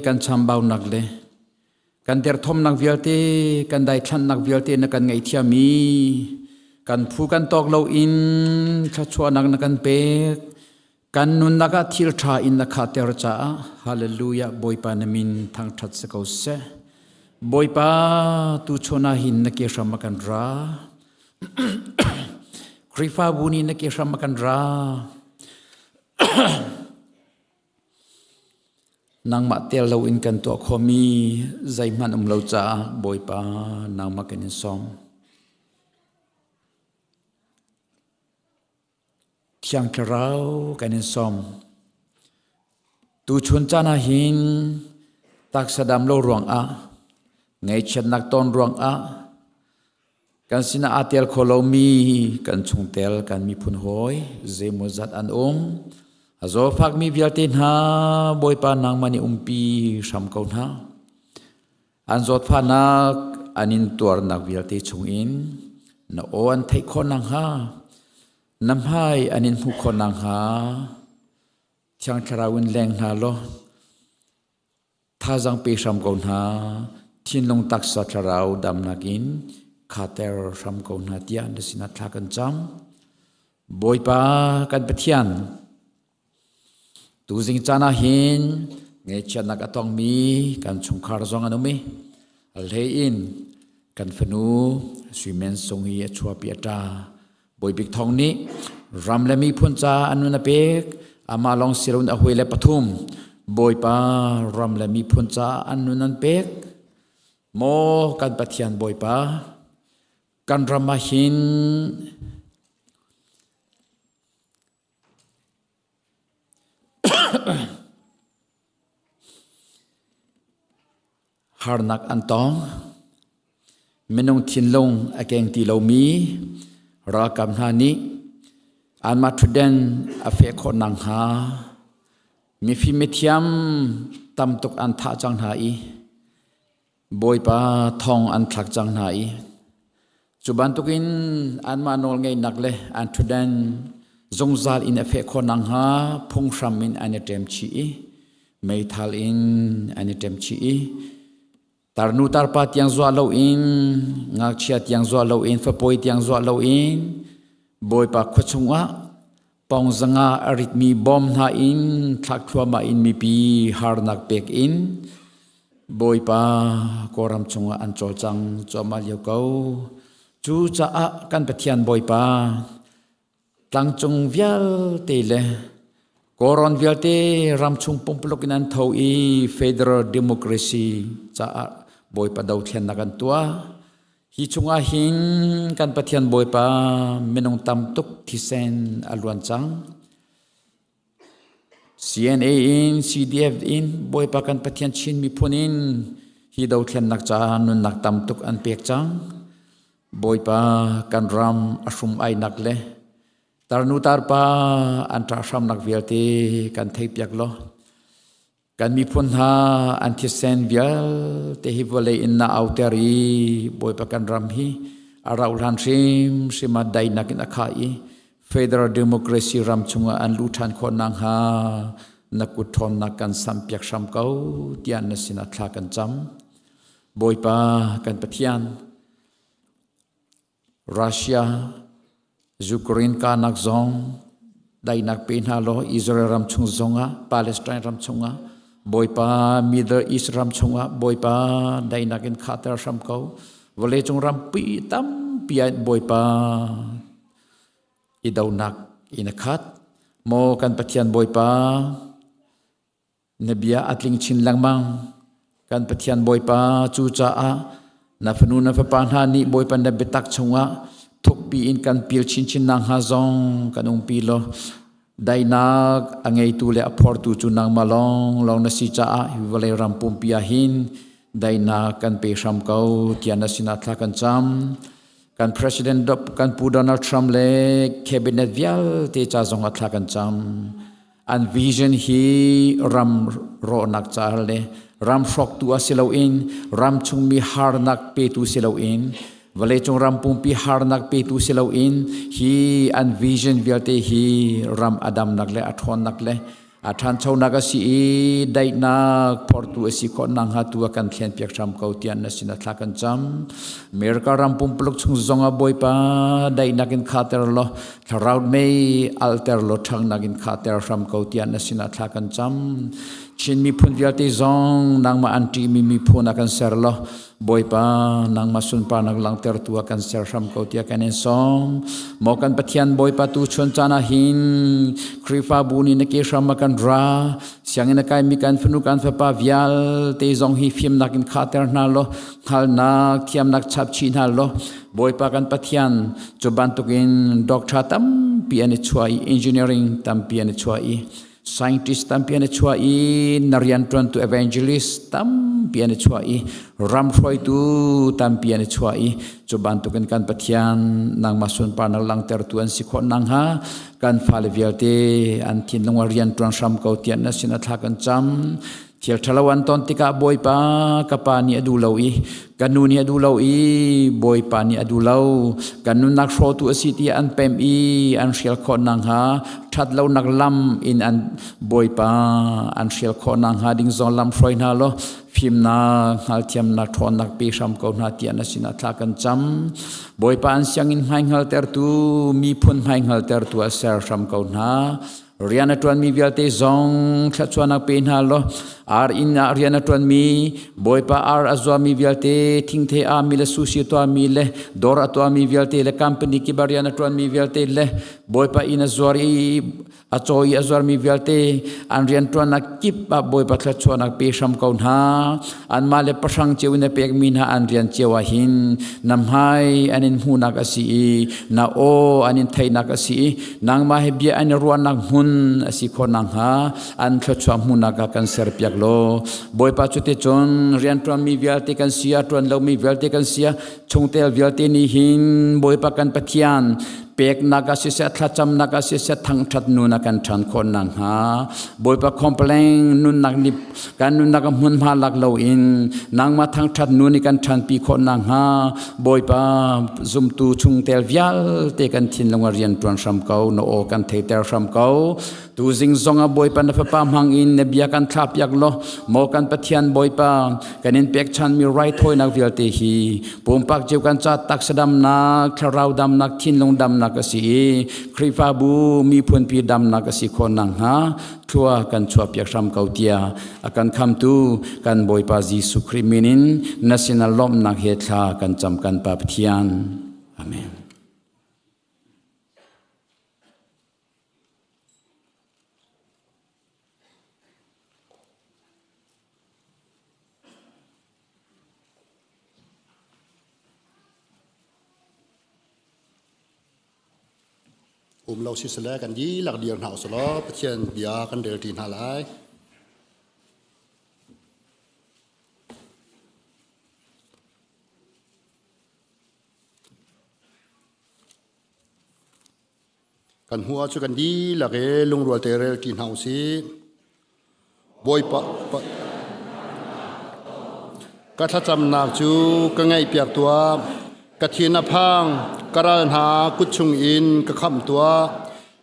kan chambaunak le kan derthawmnak vialte, kan daithlanhnak vialte na kan ngaihthiam i kan phu kan tawk loin thluachuahnak na kan pek. Kan nunnak ah thil ṭha in na khahter caah Hallelujah Bawipa na min thangṭhat si ko seh. Bawipa tuchun ah hin na ke hram a kan ra. Khrihfabu nih na ke hram a kan ra. Nangmah tel loin kan tuah khawhmi zeihmanh um lo caah Bawipa nangmah kan in sawm. Thiang Thlarau kan in sawm. Tuchun caan ah hin taksa dam lo ruangah, ngaihchiatnak ton ruangah, Kan sinah aa tel kho lomi kan chungtel kan miphun hawi zeimawzat an um. A zawfakmi vialte hna Bawipa nangmah nih umpi hram ko hna. An zawtfahnak an in tuarnak vialte chungin na aw an theih khawh nakhnga, na hmai an in hmuh khawh nakhnga, Thiang Thlarau in leng hna law Thazaang pe hram ko hna, thinlung taksa thlarau damnak in khater hram ko hna tiah na sinah thla kan cam. Bawipa kan Pathian, tuzing caan ah hin ngaihchiatnak a tongmi kan chungkhar zong an um i a hlei in kan fanu Suimen Sung hi a chuahpi a ṭa. Bawibik Thawng nih ram le miphun ca an nun a pek, amah lawng si loin a hawi le pathum Bawipa ram le miphun ca an nun an pek. Maw kan Pathian Bawipa, kan ram ah hin Harnak an tong. Minung thinlung a keng ti lomi ralkap hna nih anmah ṭhutden a feh khawh nakhnga mifim mithiam tam tuk an thah cang hna i Bawipa thong an thlak cang hna i cu bantukin anmah nawlngeihnak le an ṭhutden zungzal in a feh khawh nakhnga phunghram in an i ṭem chih i meithal in an i ṭem chih i tarnu tarpa tiang zuah loin ngakchia tiang zuah loin fapawi tiang zuah loin Bawipa khua chungah pong zanga a ritmi bom hna in thlak thluahmah in mipi harnak pek in Bawipa Kawlram chungah an cawlcang cuahmah lio ko. Cucaah kan Pathian Bawipa tlangcung vialte le Kawlrawn vialte ramchung pumpuluk in an tho i federal democracy caah Bawipa dothlennak an tuah. Hi chungah hin kan Pathian Bawipa minung tam tuk thisen a luan cang. CNA in CDF in Bawipa kan Pathian Chin miphun in hi dothlennak caah nunnak tam tuk an pek cang. Bawipa kan ram a hrum ainak le tarnu tarpa an ṭahhramnak vialte kan theipiak law kan miphun hna an thisen vialte hi vawlei in na auter i Bawipa kan ram hi a rauh hlan hrimhrim ah dainak in a khah i Federal Democracy ram chungah an luh ṭhan khawh nakhnga na kut ṭhawnnak kan sampiak hram ko tiah na sinah thla kan cam. Bawipa kan Pathian, Russia, Ukraine kahnak zong daihnak pe hna law Israel ram chung zongah Palestine ram chungah Bawipa Middle East ram chungah Bawipa daihnak in khahter hram ko. Vawleicung rampi tampi ah Bawipa i donak in a khat. Maw kan Pathian Bawipa, na bia a tling chin lengmang. Kan Pathian Bawipa, cucaah na fanu na fapa hna nih Bawipa na biatak chungah thukpi in kan pil chinchin nakhnga zong kan umpi law daihnak a ngeitu le a phortu cu nangmah lawng lawng na si caah hi vawlei ram pumpi ah hin daihnak kan pe hram ko tiah na sinah thla kan cam. Kan President kan Pu Donald Trump le cabinet vialte ca zong ah thla kan cam. An vision hi ram rawhnak ca le ram hrawktu a si loin ram chungmi harnak petu si loin vawleicung ram pumpi harnak petu si loin hi an vision vialte hi ram a damnak le a ṭhawnnak le a ṭhanchonak a si i daihnak phortu a si khawh nakhnga tu a kan thlenpiak hram ko tiah na sin a thla kan cam. America ram pumpuluk chung zong ah Bawipa daihnak in khater law thlarau mei alter law ṭhangnak in khater hram ko tiah na sinah thla kan cam. Chin miphun vialte zong nangmah an ṭihmi miphun ah kan ser law Bawipa nangmah sunparnak langhtertu ah kan ser hram ko tiah kan in sawm. Maw kan Pathian Bawipa tu chun caan ah hin Khrihfabu nih na ke hram ah kan ra sianginn a kaimi kan fanu kan fapa vialte zong hi fimnak in khahter hna law hngalhnak thiamnak chap chih hna law Bawipa kan Pathian cu bantukin doctor tampi an i chuah i engineering tampi an i chuah i scientist tampi an i chuah i na rianṭuantu evangelist tampi an i chuah i ram hruaitu tampi an i chuah i cu bantukin kan Pathian nangmah sunparnak langhtertu an si khawh nakhnga kan fale vialte an thinlung ah rianṭuan hram ko tiah na sin a thla kan cam. Thil ṭhalo an ton tikah Bawipa ka pa nih a duh lo i ka nu nih a duh lo i Bawipa nih a duh lo kan nunnak hrawtu a si tiah an pemh i an hrial khawh nakhnga ṭhat lonak lam in an Bawipa an hrial khawh nakhnga ding zong lam hruai hna law fimnak hngalthiamnak ṭhawnnak pe hram ko hna tiah na sinah thla kan cam. Bawipa an sianginn hmaihngaltertu miphun hmaihngaltertu a ser hram ko hna. Rian a ṭuanmi vialte zong thluachuahnak pe hna law ar inn ah rian a ṭuanmi Bawipa ar a zuami vialte thingthei ah mi le sushi a tuahmi le dawr a tuahmi vialte le company kip ah rian a ṭuanmi vialte le Bawipa inn a zuar i a caw i a zuarmi vialte an rianṭuannak kip ah Bawipa thluachuahnak pe hram ko hna. Anmah le pahrang cio in a pekmi hna an rian cio ah hin na hmai an in hmuhnak a si i na aw an in theihnak a si i nangmah he bia an i ruahnak hmun a si khawh nakhnga an thluachuah hmuhnak ah kan serpiak law Bawipa cuticun rianṭuanmi vialte kan si ah ṭuan lomi vialte kan si ah chungtel vialte nih hin Bawipa kan Pathian peknak ah siseh thlacamnak ah siseh thangṭhat nun a kan ṭhan khawh nakhnga Bawipa complain nunnak nih kan nunnak a hmunhma lak loin nangmah thangṭhat nun i kan ṭhanpi khawh nakhnga Bawipa zumtu chungtel vialte kan thinlung ah rian ṭuan hram ko na aw kan theiter hram ko tuzing zong ah Bawipa na fapa hmang in na bia kan thlahpiak law maw kan Pathian Bawipa kan in pekchanmi raithawinak vialte hi pumpak cio kan ca taksa damnak thlarau damnak thinlung damnak a si i Khrihfabu miphunpi damnak a si khawh nakhnga thlua kan chuahpiak hram ko tiah a kan khamtu kan Bawipa Jesuh Khrih min in na sinah lawmhnak he thla kan cam kan Pa Pathian. Amen. Um lo si sele kan dihlak dir hna usulaw Pathian bia kan rel ṭi hna lai. Kan hmuh ahcun kan dihlak i lungrual te rel ṭi hna usih. Bawipa ka thlacamnak cu ka ngaihpiak tuah. Ka thin a phang, ka ral hna kut chungin ka khamh tuah.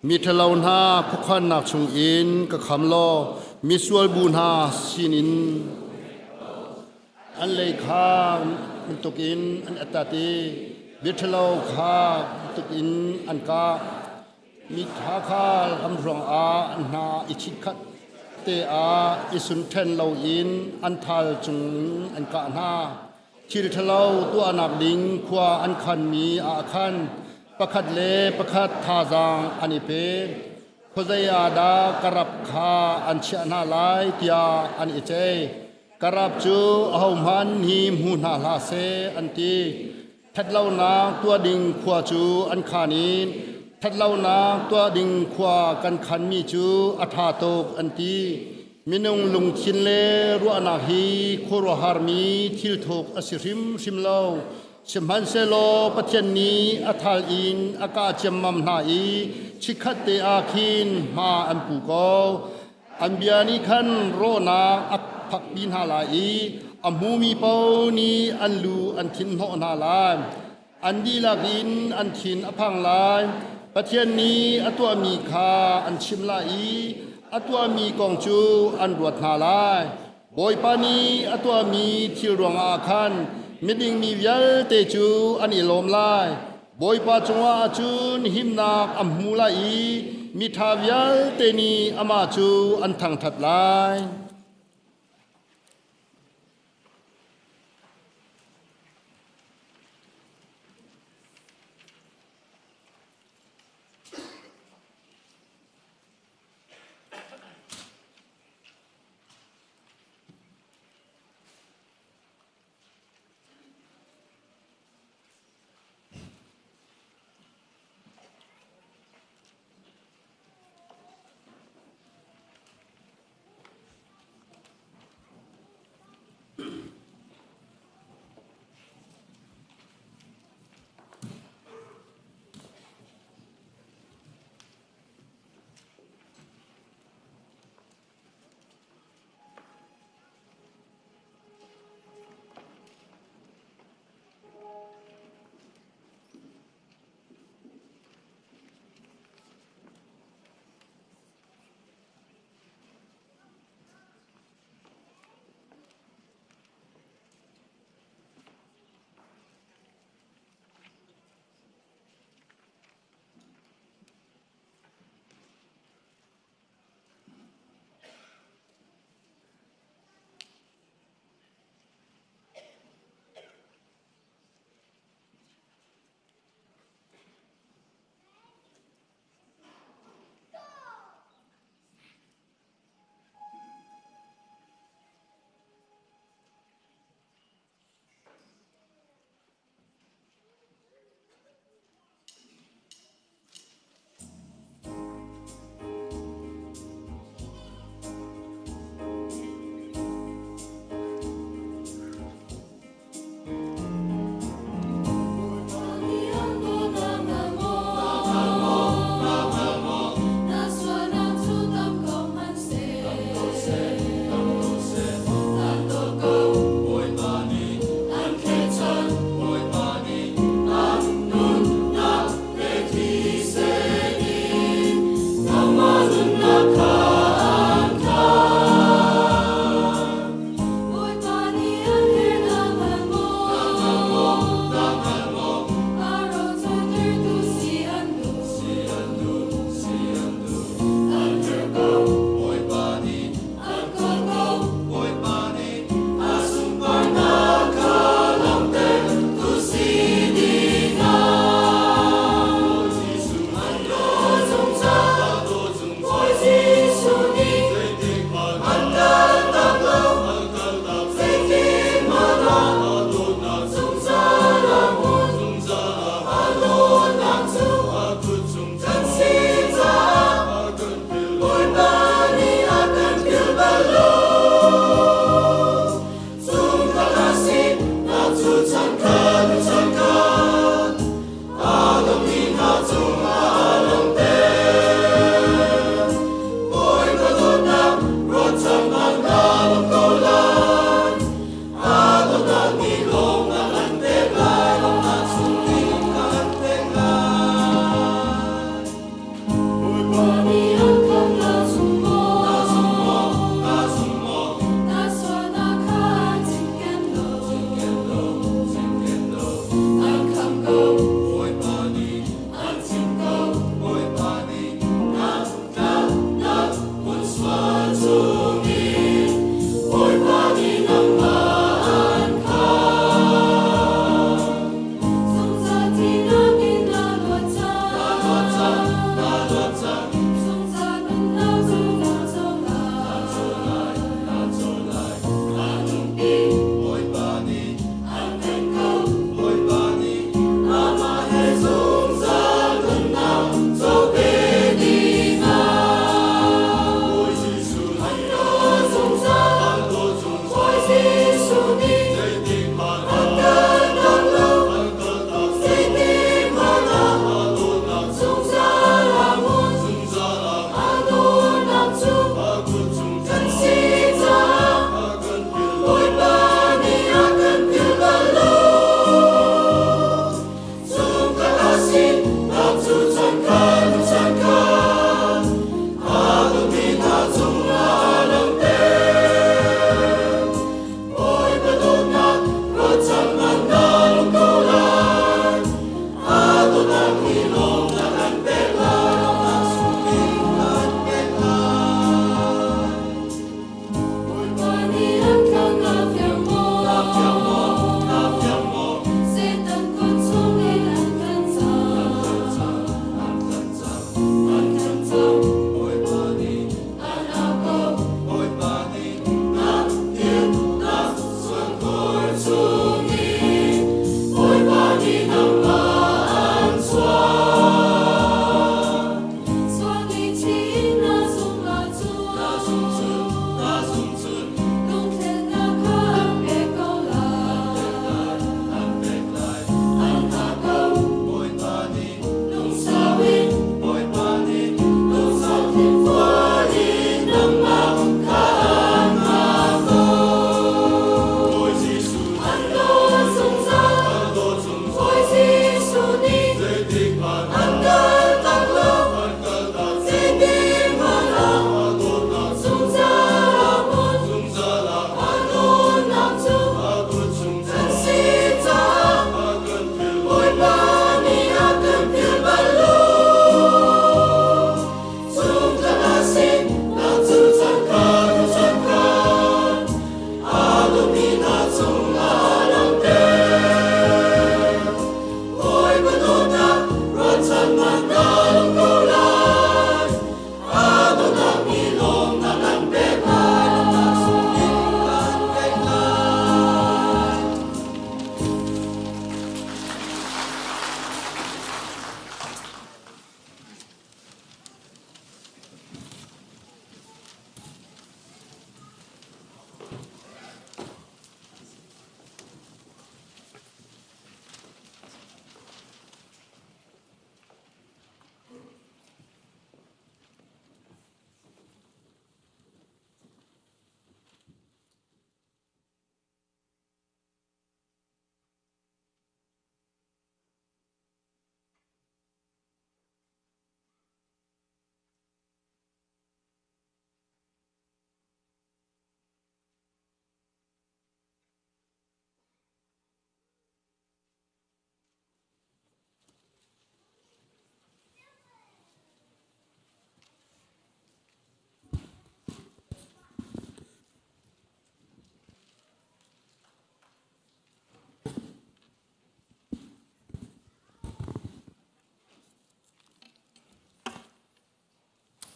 Mi ṭhalo hna khuakhannak chungin ka kham law misual bu hna sinin An lei kha bantuk in an atat i biaṭhalo kha bantuk in an kah. Mitha kha lam ruangah an hna i chitkhat te ah i sunṭhen loin an thal cung an kah hna. Thil ṭhalo tuahnak ding khua an khanmi ah khan pakhat le pakhat thazaang an i pe. Khuazei ah dah ka rap kha an chiah hna lai tiah an i ceih. Ka rap cu ahohmanh hi hmu hna hlah seh an ti. Ṭhatlonak tuah ding khua cu an khan i ṭhatlonak tuah ding khua kan khanmi cu a ṭha tuk an ti. Minung lungthin le ruahnak hi khuaruahharmi thilthuk a si hrimhrim lo. Sihmanhsehlaw Pathian nih a thal in a kah ciammam hna i chikkhat te ah khin hma an pu ko. An bia nih khan rawhnak a phakpi hna lai i a hmumi paoh nih an lu an thin hnawh hna lai. An dihlak in an thin a phang lai. Pathian nih a tuahmi kha an chim lai i a tuahmi kong cu an ruat hna lai. Bawipa nih a tuahmi thil ruangah khan miding mi vialte cu an i lawm lai. Bawipa cungah cun himnak a hmu lai i miṭha vialte nih amah cu an thangṭhat lai.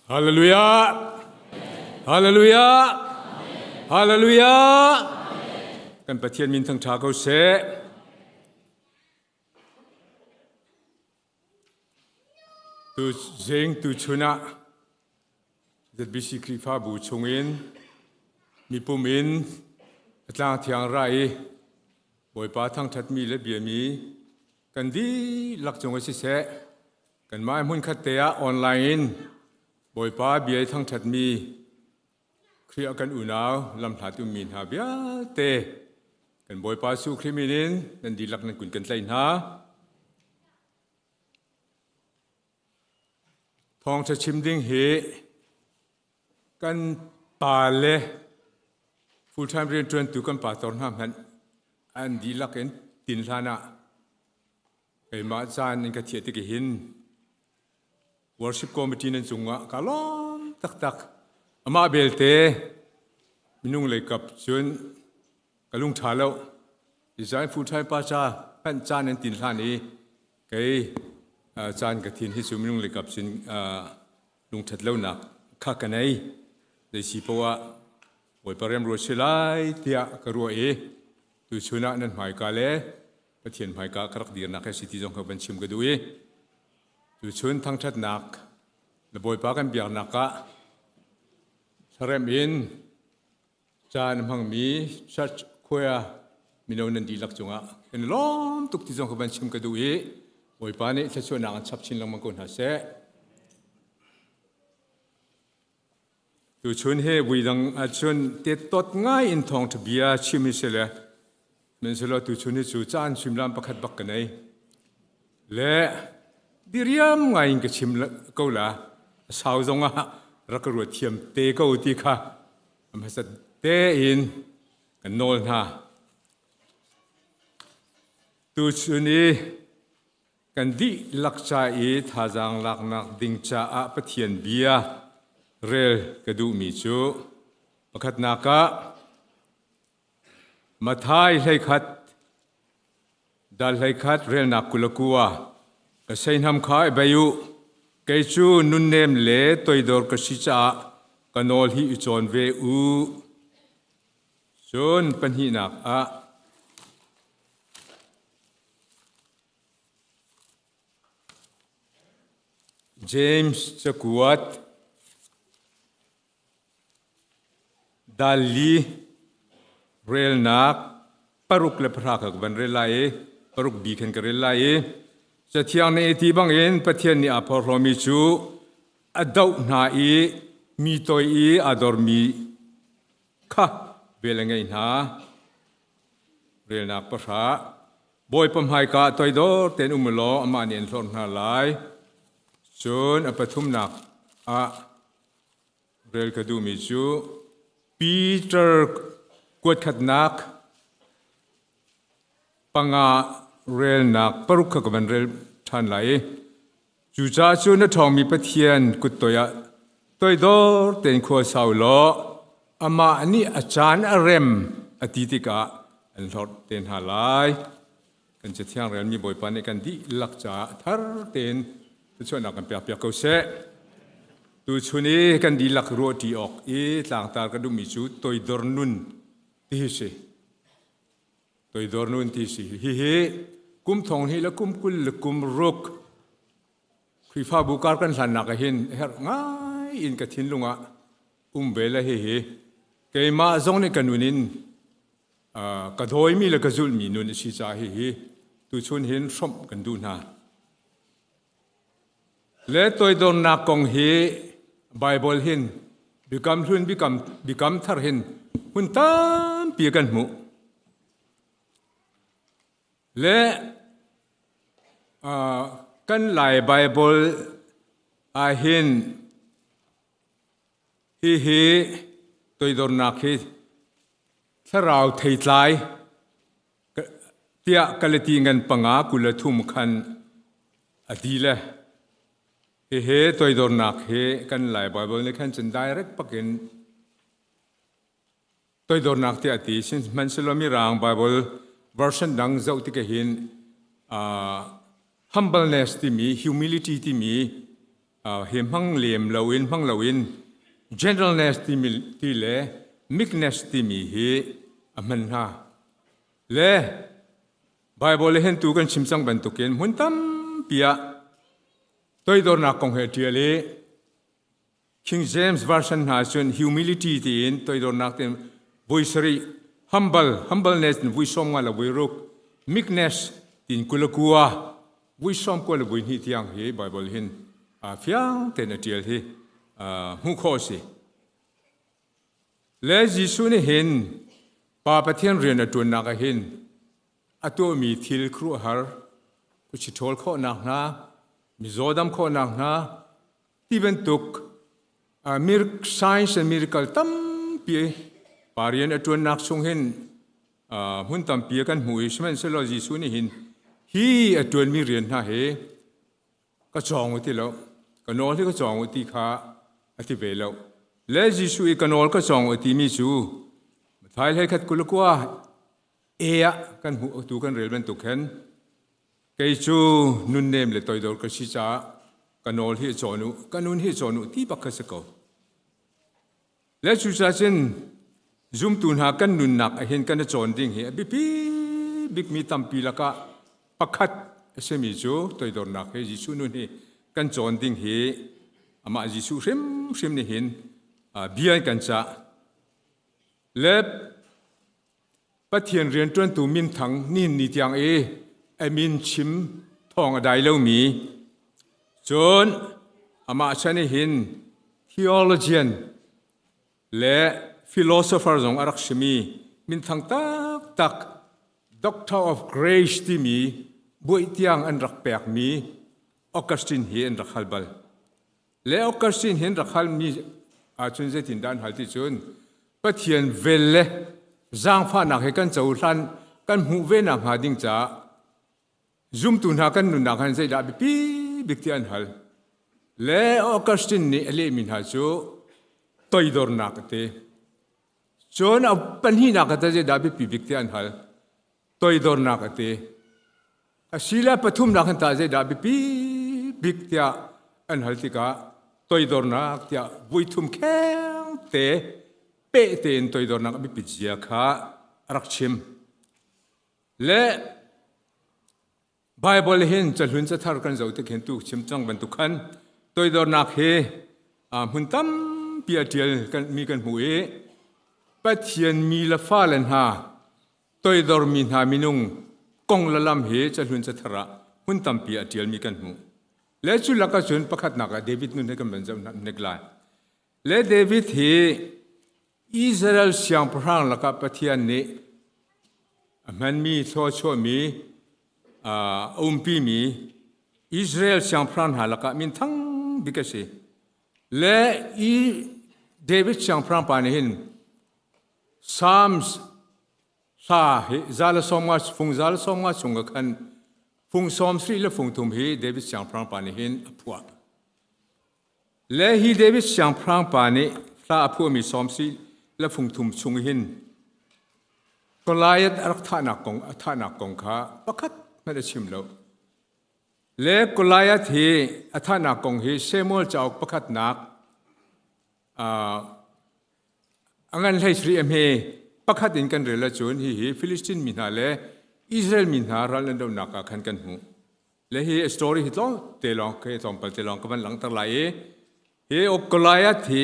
Hallelujah! Hallelujah! Hallelujah! Kan Pathian min thangṭha ko seh. Tu zing tu chun ah ZBC Khrihfabu chungin mipum in a tlang thiang ra i Bawipa thangṭhatmi le biami kan dihlak cung ah siseh kanmah hmunkhat te ah online in Bawipa bia i thangṭhatmi Khrih ah kan unau lamhlat ummi hna vialte kan Bawipa Jesuh Khrih min in nan dihlak nan kun kan tlaih hna. Thawngṭha chim ding hi kan pa le full-time rianṭuantu kan pastor hna hmanh an dihlak in tin hlan ah keimah caan in ka thiah tik hin worship committee nan cungah ka lawm taktak. Amah belte minung lei kap cun ka lung ṭha lo. Design full-time pa ca hmanh caan an tin hlan i kei caan ka thin hi cu minung lei kap cun lungṭhat lonak kha ka nei. Zei si poah ah Bawipa remruat si lai tiah ka ruah i tuchun ah nan hmaika le Pathian hmaika ka rak dirnak he si ti zong kha van chim ka duh i tuchun thangṭhatnak le Bawipa kan biaknak ah thlarem in caan a hmangmi church choir mino nan dihlak cungah kan i lawm tuk ti zong kha van chim ka duh i Bawipa nih thluachuahnak an chap chin lengmang ko hna seh. Tuchun he vuidang ahcun tettot ngai in thawngṭha bia chim hi si le sihmanhsehlaw tuchun hi cu caan suimilam pakhat bak ka nei. Le diriam ngai in ka chim ko la a sau zong ah rak ka ruat thiam te ko ti kha a hmasat tein kan nawl hna. Tuchun i kan dihlak ca i thazaang laknak ding caah Pathian bia rel ka duhmi cu pakhatnak ah Matthai 11 dal 11 relnak 29 ka seihnam kha i bei u kei cu nunnem le toidor ka si caah ka nawl hi i cawn ve u cun pahnihnak ah James cakuat dal li relnak 6 le 10 kha ka van rel lai i paruk bi khan ka rel lai i Cathiang nih ti bangin Pathian nih aa phorhlawmi cu a doh hna i mi toi i aa dormi kha vel a ngeih hna. Relnak pahra Bawipa hmaika ah toidor tein um u law amah nih an hlorh hna lai. Cun a pathumnak ah rel ka duhmi cu Peter kuatkhatnak panga relnak paruk kha ka van rel ṭhan lai i cucaah cu na ṭhawngmi Pathian kut toiah toidor tein khua sau law amah nih a caan a rem a ti tikah an hlorh te hna lai. Kan Cathiang relmi Bawipa nih kan dihlak caah thar tein thluachuahnak kan pekpiak ko seh. Tuchun i kan dihlak ruahṭi awk i tlangtar ka duhmi cu toidor nun ti hi si. Toidor nun ti si. Hihi kum thong hnih le kum 20 le kum ruk Khrihfabu kar kan hlannak ah hin herh ngai in ka thinlung ah um ve le hihi keimah zong nih ka nun in ka dawimi le ka zulhmi nun a si caah hihi tuchun hin hrawmh kan duh hna. Le toidornak kong hi Bible hin biakam hlun biakam biakam thar hin hun tampi kan hmuh. Le kan Lai Bible ah hin hihi toidornak hi thlarau theitlai tiah Galati ngan panga 23 khan a ti le hihi toidornak hi kan Lai Bible nih khan cun direct pakin toidornak tiah a ti. Sihmanhsehlaw Mirang Bible version dang zoh tik hin humbleness timi humility timi. Hi hmang lem loin hmang loin gentleness timi ti le meekness timi hi a hman hna. Le Bible hin tu kan chim cang bantukin hmun tampi ah toidornak kong he ṭial i King James Version hna cun humility tiin toidornak tiin vui sarih humble humbleness in vui sawm nga le vui ruk meekness tiin kulakua vui sawm kua le vui hnih tiang hi Bible hin fiang tein a ṭial hi hmuh khawh a si. Le Jesuh nih hin Pa Pathian rian a ṭuannak ah hin a tuahmi thil khuaruahhar khuachi ṭhawl khawhnak hna, mizaw dam khawhnak hna, ti bantuk science and miracle tampi pa rian a ṭuannak chung hin hmun tampi kan hmuh i sihmanhsehlaw Jesuh nih hin hi a ṭuanmi rian hna hi ka cawng u ti lo ka nawl hi ka cawng u ti kha a ti ve lo le Jesuh i ka nawl ka cawng u timi cu Matthai hlei khat 29 e ah kan hmuh tu kan rel bantuk khan kei cu nunnem le toidor ka si caah ka nawl hi cawn u ka nun hi cawn u ti bak kha si ko Le cucacun zumtu hna kan nunnak ahhin kan i cawn ding hi a biapi bikmi tampi lakah pakhat a simi cu toidornak hi Jesuh nun hi kan cawn ding hi amah Jesuh hrimhrim nih hin bia in kan cah. Le Pathian rianṭuantu minthang nihin ni tiang i a min chim thawng a dai lomi cun amah chan i hin theologian le philosopher zong a rak simi minthang taktak Doctor of Grace timi buaih tiang an rak pekmi Augustine hi an rak hal bal. Le Augustine hin rak halmi ahcun zeitindah an hal ti cun Pathian vel le zaangfahnak he kan cohlan kan hmuh ve nak hnga ding caah zumtu hna kan nunnak han zeidah biapi bik ti an hal. Le Augustine nih a lehmi hna cu toidornak a ti. Cun a pahnihnak ah zeidah biapi bik ti an hal. Toidornak a ti. Asile pathumnak hin tah zeidah biapi bik tiah an hal tikah toidornak tiah vuithum kheng te peh tein toidornak a biapit zia kha a rak chim. Le Bible hin cahlun cathar kan zoh tik hin tu chim cang bantuk khan toidornak hi hmun tampi a ṭial mi kan hmuh i Pathian mi le fale hna toidormi hna minung kong le lam hi cahlun cathar ah hmun tampi a ṭialmi kan hmuh. Le cu lakah cun pakhatnak ah David nun he kan van zoh hnik lai. Le David hi Israel siangpahrang lakah Pathian nih a hmanmi thluachuahmi a umpimi Israel siangpahrang hna lakah minthang bik a si. Le i David siangpahrang pa nih hin Psalms hla hi za le sawm nga fung za le sawm nga chung ah khan fung sawm sarih le fung thum hi David siangpahrang pa nih hin a phuah. Le hi David siangpahrang pa nih hla a phuahmi sawm sarih le fung thum chung hin Goliath a rak thahnak kong a thahnak kong kha pakhat hmanh a chim lo. Le Goliath hi a thahnak kong hi Samuel cauk pakhatnak A ngan hlei sarih a hme pakhat in kan rel ahcun hihi Filistin mi hna le Israel mi hna ral an dohnak ah khan kan hmuh. Le hi story hi tlawm te lawng khi tlawmpal te lawng ka van langhter lai i hi Goliath hi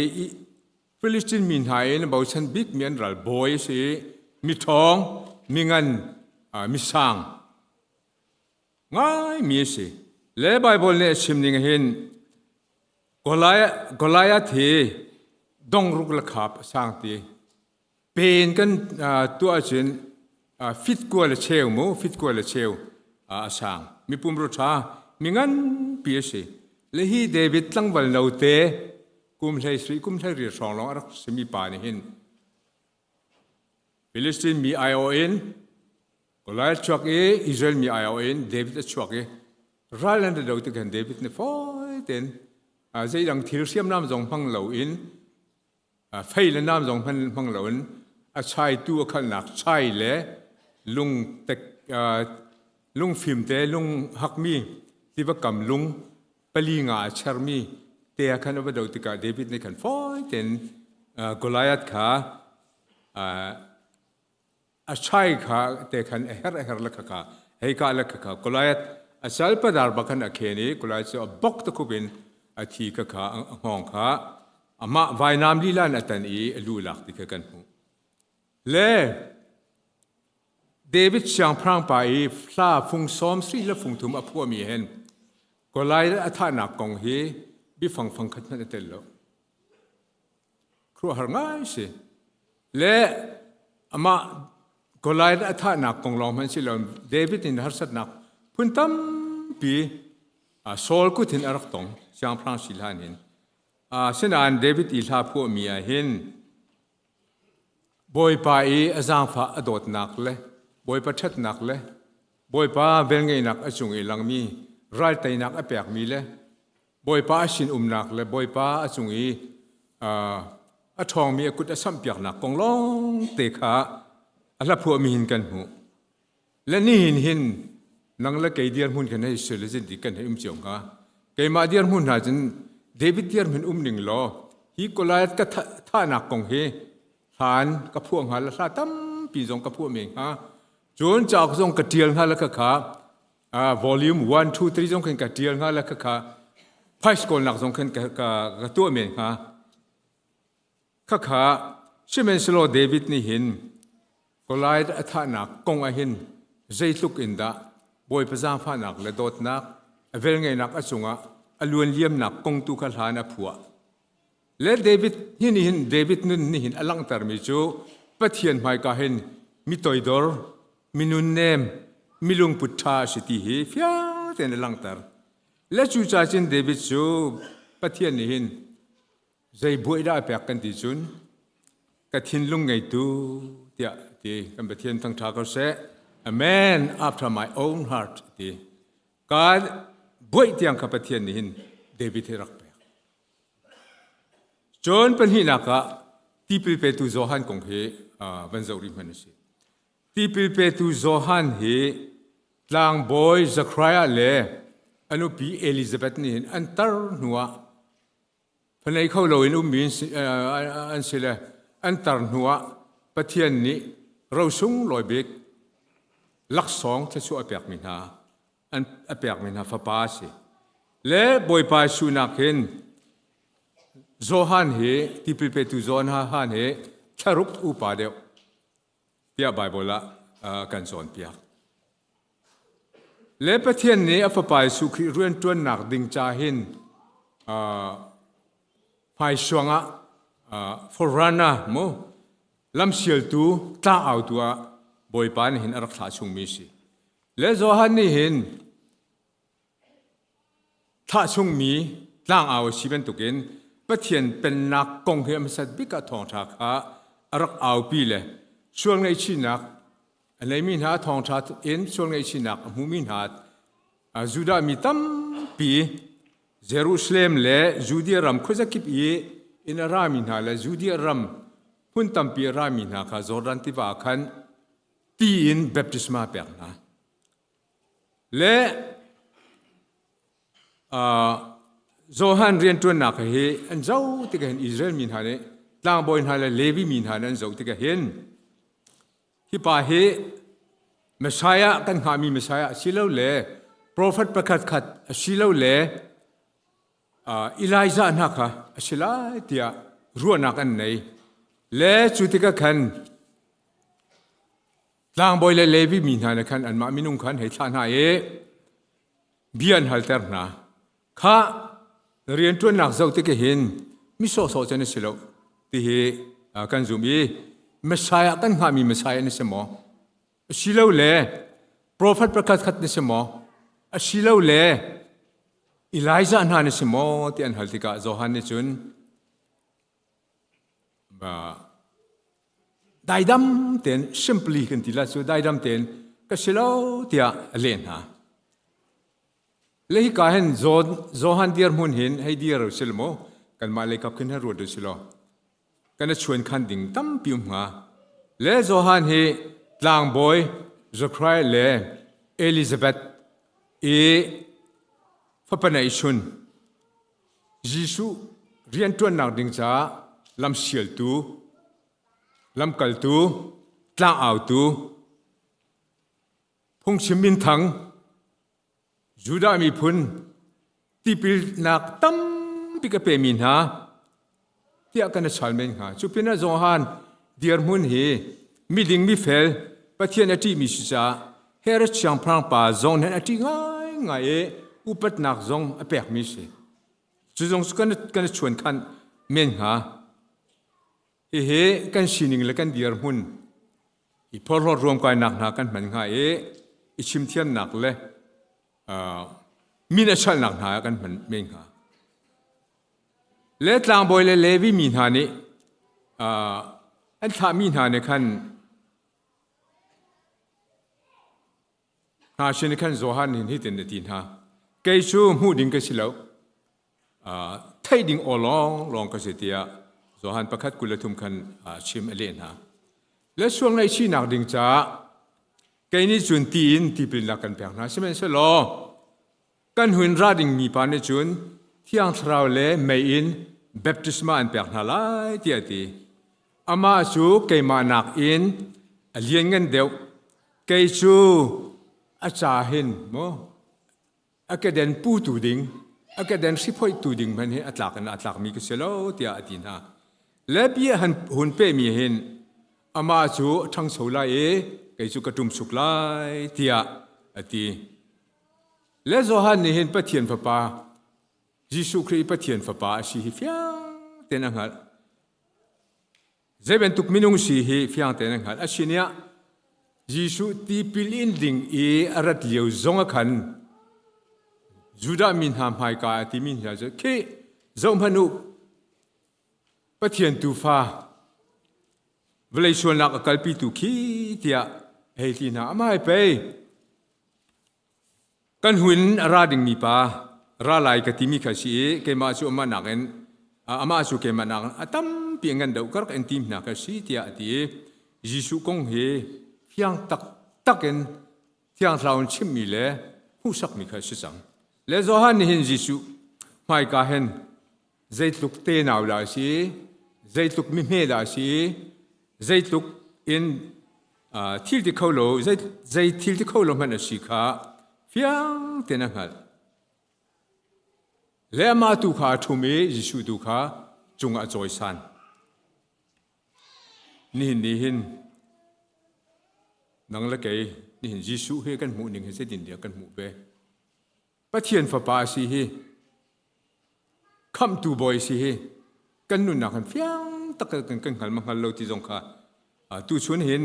Filistin mi hna in bochan bikmi an ral bawi a si i mi ṭhawng, mi ngan, mi sang ngaimi a si. Le Bible nih a chim ning hin Goliath hi dongruk le khap a sang ti. Pen kan tuah ahcun fit kua le cheu mu, fit kua le cheu a sang. Mi pumrua ṭha, mi nganpi a si. Le hi David tlangval note kum hlei sri kum hlei riat hrawng lawng a rak simi pa nih hin Philistine mi aiawh in Goliath chuak i Israel mi aiawh in David a chuak i ral an do tik hin David nih fawi tein zeidang thil hriamnam zong hmang loin fei le nam zong hman hmang loin a chaitu a khalnak chai le lung tek lungfim te lung hakmi tiva kam lung pali nga a chermi. te ah khan a va do tikah David nih khan fawi tein Goliath kha a chai kha te khan a her a her le kha kha hei ka le kha kha Goliath a sal padar bak khan a khen i Goliath cu a bok te khup in a thi kha kha a hngawng kha amah vainam lila in a tan i a lu lak ti kha kan hmuh. Le David siangpahrang pa i hla fung sawm sri le fung thum a phuahmi hin Goliath a thahnak kong hi biafang fang khat hmanh a tel lo. Khuaruahhar ngai si. Le amah Goliath a thahnak kong lawng hmanh si lo David in harsatnak phun tampi Saul kut hin a rak tong siangpahrang si hlan hin. Asinain David i hla phuahmi ah hin Bawipa i a zaangfah a dawtnak le Bawipa ṭhatnak le Bawipa velngeihnak a cung i langmi ralteinak a pekmi le Bawipa a sinumnak le Bawipa a cung i a ṭhawngmi a kut a samhpiaknak kong lawngte kha a hlaphuahmi hin kan hmuh. Le nihin hin nang le kei dirhmun khan hei sul zin ti kan hei um cio hnga. Keimah dirhmun hna cun David dirhmun um ning law hi Goliath ka thahnak kong hi hlan ka phuah hnga le hla tampi zong ka phuah men hnga. Cun cauk zong ka tial hnga le kha kha volume 1 2 3 zong khin ka tial hnga le kha kha price kawlnak zong khin ka, ka, ka tuah men hnga. Khakha sihmanhsehlaw David nih hin Goliath a thahnak kong ah hin zeitluk in dah Bawipa zaangfahnak le dawtnak a velngeihnak a cungah a luanliamnak kong tu kha hlan a phuah. Le David hi nih hin David nun nih hin a langhtermi cu Pathian hmaika hin mi toidor, mi nunnem, mi lungput ṭha a si ti hi fiang tein a langhter. Le cucaah cun David cu Pathian nih hin Zei buai dah a pek kan ti cun ka thinlung ngeitu tiah ti kan Pathian thangṭha ko seh. A man after my own heart ti. Ka buai tiang kha Pathian nih hin David hi rak pek. Cun pahnihnak ah tipil petu Johan kong hi van zoh rih hmanh u sih. Tipil petu Johan hi tlangbawi Zechariah le a nupi Elizabeth nih hin an tar hnuah Phanei kho loin ummi an si le an tar hnuah Pathian nih rosung lawi bik laksawng thluachuah a pekmi hna an a pekmi hna fapa a si. Le Bawipa Jesuh nak hin Johan hi tipil petu Johan hi thlaruk upa deuh tiah Baibal ah kan cawnpiak. Le Pathian nih a Fapa Jesuh Khrih rianṭuannak ding ca hin hmaisuang ah forerunner mu lamsialtu tlangautu ah Bawipa nih hin a rak thlah chungmi a si. Le Johan nih hin Thlah chungmi tlangau a si bantukin Pathian Pennak kong hi a hmasat bik ah thawngṭha kha a rak aupi le sual ngaihchihnak a neimi hna thawngṭha in sual ngaihchihnak a hmumi hna Judah mi tampi Jerusalem le Judea ram khuazakip i in a rami hna le Judea ram hmun tampi a rami hna kha Jordan tiva ah khan ti in baptisma pek hna. Le Johan rianṭuannak hi an zoh tikah hin Israel mi hna nih tlangbawi hna le Levi mi hna nih an zoh tikah hin hi pa hi Messiah kan hngahmi Messiah a si lo le profet pakhat khat a si lo le Elijah hna kha a si lai tiah ruahnak an nei. Le cu tikah khan Tlangbawi le Levi mi hna nih khan anmah minung kha an hei thlah hna i bia an halter hna. Khah, na rianṭuannak zoh tik hin mi sawhsawh cu na si lo ti hi kan zum i Messiah kan hngahmi Messiah na si maw? Asilole profet pakhat khat na si maw? Asilole Elijah hna na si maw? ti an hal tikah Johan nih cun Daidam tein simply kan ti la cu daidam tein ka si lo tiah a leh hna. Le hika hin Johan dirhmun hin hei dir u sil mu kanmah lei kap khin hin ruat u si law kan a chuan khan ding tampi um hnga. Le Johan hi tlangbawi Zechariah le Elizabeth i fapa neihchun. Jesuh rianṭuannak ding caah lamsialtu, lamkaltu, tlangautu, phungchim minthang, Judah miphun tipilnak tampi ka pemi hna tiah kan i chal men hnga. Cu pinah Johan dirhmun hi miding mifel Pathian a ṭihmi si caah Herod siangpahrang pa zong nih a ṭih ngaingai i upatnak zong a pekmi si. Cu zong cu kan kan i chuankhan men hnga. Hihi kan sining le kan dirhmun i phorhlawt ruamkainak hna kan hman hnga i i chimthiamnak le min a chalnak hna ah kan hman men hnga. Le tlangbawi le Levi mi hna nih an thlahmi hna nih khan hna sin khan Johan nih hitin a ti hna kei cu hmuh ding ka si lo theih ding aw lawng lawng ka si tiah Johan pakhat 23 khan chim a leh hna. Le sual ngaihchihnak ding caah kei nih cun ti in tipilnak kan pek hna sihmanhsehlaw kan hun ra ding mi pa nih cun Thiang Thlarau le mei in baptisma an pek hna lai tiah a ti. Amah cu keimah nakin a lianngan deuh. Kei cu a ca hin maw a keden putu ding, a keden hriphoihtu ding hmanh hi a tlak in a tlakmi ka si lo tiah a ti hna. Le bia han hun pehmi hin amah cu a ṭhangcho lai i kei cu ka ṭumsuk lai tiah a ti. Le Johan nih hin Pathian Fapa Jesuh Khrih Pathian Fapa a si hi fiang tein a hngalh. Zei bantuk minung si hi fiang tein a hngalh. A sin ah Jesuh tipil in ding i a rat lio zong a khan Judah mi hna hmaika a timi hna cu khi zohhmanh u Pathian tuufa vawlei sualnak a kalpitu khi tiah hei ti hna amai pei Kan hun a ra dingmi pa ra lai ka timi kha si i keimah cu amah nakin amah cu keimah nakin a tampi a ngan deuh ka rak in tim hna kha si tiah a ti i Jesuh kong hi fiang taktak in Thiang Thlarau in chimhmi le hmuhsakmi kha a si cang. Le Johan nih hin Jesuh hmaika hin zeitluk tenau dah a si, zeitluk mihme dah a si, zeitluk in thil ti kho lo, zei thil ti kho lo hmanh a si kha fiang tein a hngalh. Le amah tu kha a ṭhum i Jesuh tu kha cungah a cawisan. Nihin ni hin nang le kei nihin Jesuh hi kan hmuh ning hi zeitintiah kan hmuh ve. Pathian Fapa a si hi khamhtu bawi si hi kan nunnak hin fiang tak kan kan hngal ma hngal lo ti zong kha tuchun hin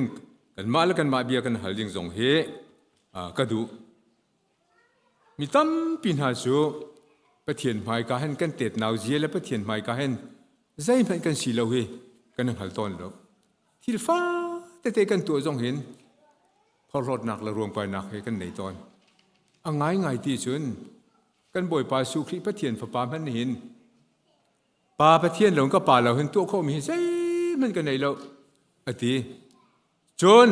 kanmah le kanmah bia kan hal ding zong hi ka duh. Mi tampi hna cu Pathian hmaika hin kan tetnau zia le Pathian hmaika hin zeihmanh kan si lo hi kan i hngal tawn lo. Thil fa tete kan tuah zong hin phorhlawtnak le ruamkainak he kan nei tawn. A ngaingai ti cun kan Bawipa Jesuh Khrih Pathian Fapa hmanh hin Pa Pathian lo ka pa lo hin tuah khawhmi hi zeihmanh ka nei lo a ti. Cun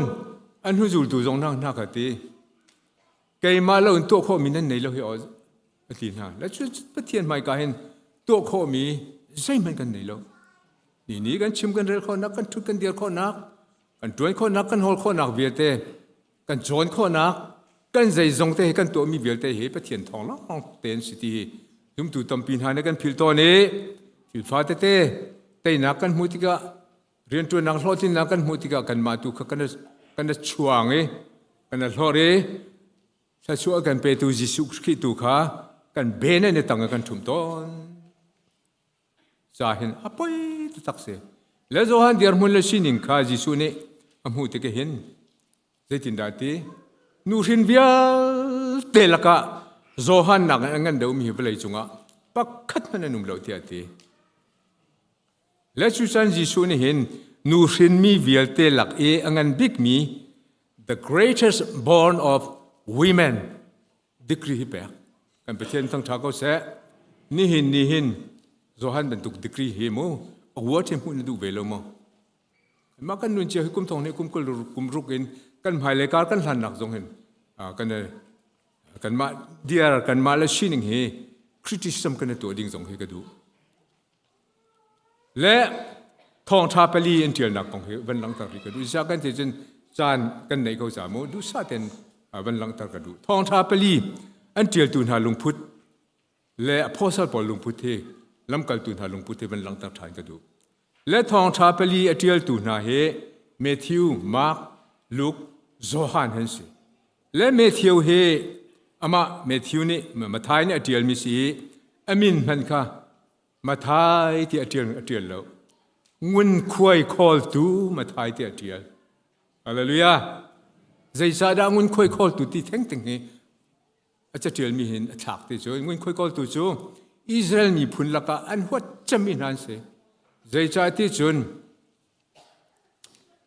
an hnuzultu zong hna hna kha ti. Keimah lo in tuah khawhmi nan nei lo hi aw a ti hna. Le cu Pathian hmaika hin tuah khawhmi zeihmanh kan nei lo. Ni ni kan chim kan rel khawhnak, kan ṭhut kan dir khawhnak, kan ṭuan khawhnak, kan hawl khawhnak vialte, kan cawn khawhnak, kan zeizong te hi kan tuahmi vialte hi Pathian thawng lawng tein si ti hi zumtu tampi hna nih kan philh tawn i thil fa tete teinak kan hmuh tikah rianṭuannak hlawhtlinnak kan hmuh tikah kanmah tu kha kan kan chuang i kan hlawr i thluachuah kan petu Jesuh Khrih tu kha kan ben in tang kan ṭhum tawn. Ca hin a poi taktak si. Le Johan dirhmun le sining kha Jesuh nih a hmuh tik hin zeitindah ti nuhrin vialte lakah Johan nak in a ngan deuhmi hi vawlei cungah pakhat hmanh an um lo tiah a ti. Le cucan Jesuh nih hin nuhrinmi vialte lak i a ngan bikmi the greatest born of women degree hi pek kan Pathian thangṭha ko seh nihin ni hin Johan bantuk degree hi mu award hi hmuh na duh ve lo maw mah kan nun cia hi kum thong nih kum kul kum ruk in kan hmailei kar kan hlannak zong hin kan kanmah diar kanmah le sining hi. Criticism kan i tuah ding zong hi ka duh. Le thawngṭha pali an ṭialnak kong hi van langhter rih ka duh. Ziah kan ti cun caan kan neih ko ca mu duhsah tein van langhter ka duh. Thawngṭha pali an ṭialtu hna lungput le apostle pawl lungput hi lamkaltu hna lungput hi van langhter ṭhan ka duh. Le thawngṭha pali a ṭialtu hna hi Matthew, Mark, Luke, Johan an si. Le Matthew hi amah Matthew nih Matthai nih a ṭialmi si i a min hmanh kha Mathai ti a ṭial a ṭial lo. Ngunkhuai khawltu Mathai ti a ṭial. Hallelujah. Zeicahdah ngunkhuai khawltu ti thengteng hi a caṭialmi hin a thlak ti cu ngunkhuai kawltu cu Israel miphun lakah an huat cemmi hna an si. Zeicah ti cun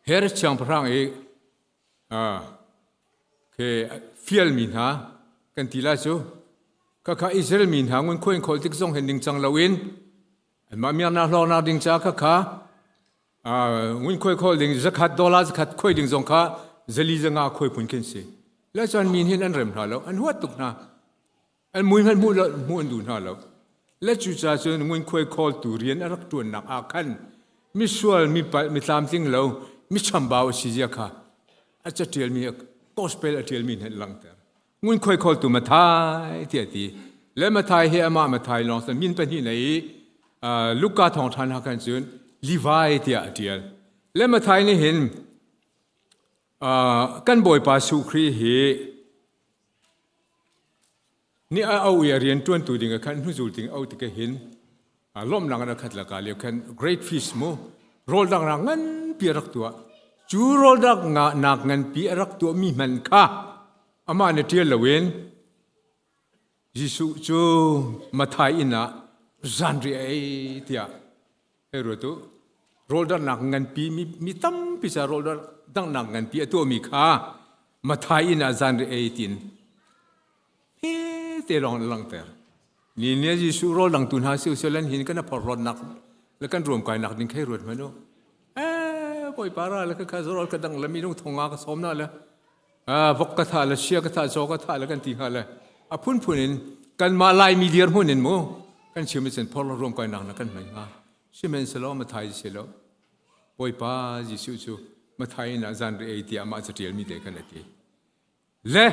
Herod siangpahrang i ke fialmi hna kan ti lai cu khakha Israel mi hna ngunkhuai in khawl tik zong hin ningcang loin anmah miaknak hlawknak ding ca khakha ngunkhuai khawl ding zakhat dollar zakhat khuai ding zong kha zali zanga khuai phun khin si le cun min hin an rem hna lo an huat tuk hna an mui hmanh hmuh lo hmuh an duh hna lo le cucaah cun ngunkhuai khawltu rian a rak ṭuannak ah khan misual mi palh mi tlamtling lo mi chambau a si zia kha a caṭialmi gospel a ṭialmi nih an langhter ngunkhuai khawltu Mathai tiah a ti le Mathai hi amah Mathai lawng sin min pahnih nei i Luka thawngṭha hna khan cun Levi tiah a ṭial le Mathai nih hin kan Bawipa Jesuh Khrih hi Ni a au i a rian ṭuantu ding ah khan hnuzul ding au tik hin lawmhnak in a khat laka lio khan great feast mu rawldanghnak nganpi a rak tuah. Cu rawldanghnak nganpi a rak tuahmi hmanh kha amah nih ṭial loin Jesuh cu Mathai inn ah zanriah a ei tiah Hei ruat u, rawldarhnak nganpi mi, mi tampi ca rawldarhnak nganpi a tuahmi kha Mathai inn ah zanriah ei tiin he te lawng an langhter. Ni ni Jesuh rawl dangtu hna si usih lan hin kan a phorhlawtnak le kan ruamkainak ding khei ruat hmanh u. Eh, bawipa ra le kha rawl ka dang le minung thonga ka sawm na le vok ka thah le sia ka thah caw ka thah le kan ti hnga le a phunphun in kanmah Laimi dirhmun in mu kan chim cun phorhlawt ruamkainak na kan hman hnga sihmanhsehlaw Mathai si lo Bawipa Jesuh cu Mathai in ah zanriah ei tiah amah caṭialmi te khan a ti le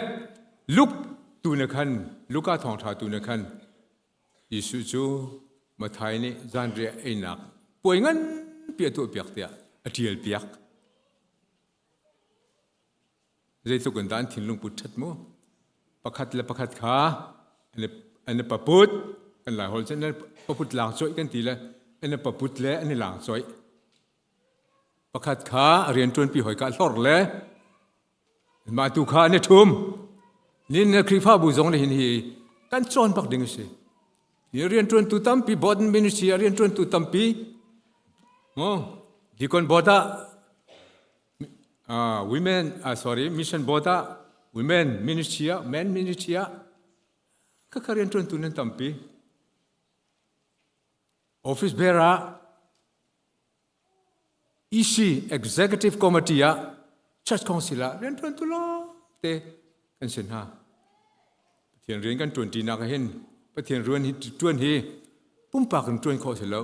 Luke tu na khan Luka thawngṭha tu na khan Jesuh cu Mathai nih zanriah einak puai nganpi a tuahpiak tiah a ṭialpiak Zeitluk in dah an thinlung put ṭhat mu? Pakhat le pakhat kha an i paput, kan Laiholh cun an paput laang cawih kan ti le an i paput le an i laang cawih. Pakhat kha a rianṭuanpi hoi ka hlor le mah tu kha an i ṭhum. Nin na Khrihfabu zong nih hin hi kan cawn bak ding a si. Ni rianṭuantu tampi board ministry a rianṭuantu tampi oh, deacon board ah uh, women uh, sorry mission board ah women ministry ah men ministry ah ka ka rian tuan tu nan tampi office bear ah EC executive committee ah church council ah rian tuan tu lo te kan sin ha Pathian rian kan tuan ti nak hin Pathian rian hi tuan hi pumpak in tuan khawh si lo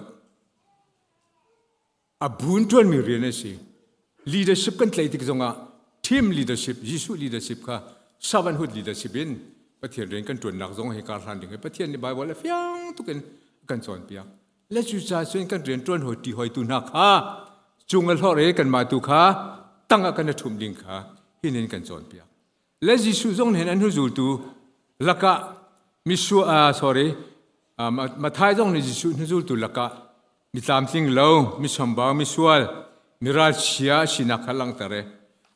A buun ṭuanmi rian a si. Leadership kan tlaih tik zongah team leadership, Jesuh leadership kha servanthood leadership in Pathian rian kan ṭuannak zong hi kar hlan ding hi Pathian nih Bible a fiang tuk in a kan cawnpiak. Le cucaah cun kan rian ṭuan hawi ṭi hawitu hna kha cung a hlorh i kanmah tu kha tang ah kan i ṭhumh ding kha hinin kan cawnpiak. Le Jesuh zong nih an hnuzultu lakah misua uh, sorry uh, Mathai zong nih Jesuh hnuzultu lakah mi tlamtling lo, mi chambau, mi sual, mi ralchia sinak kha langhter i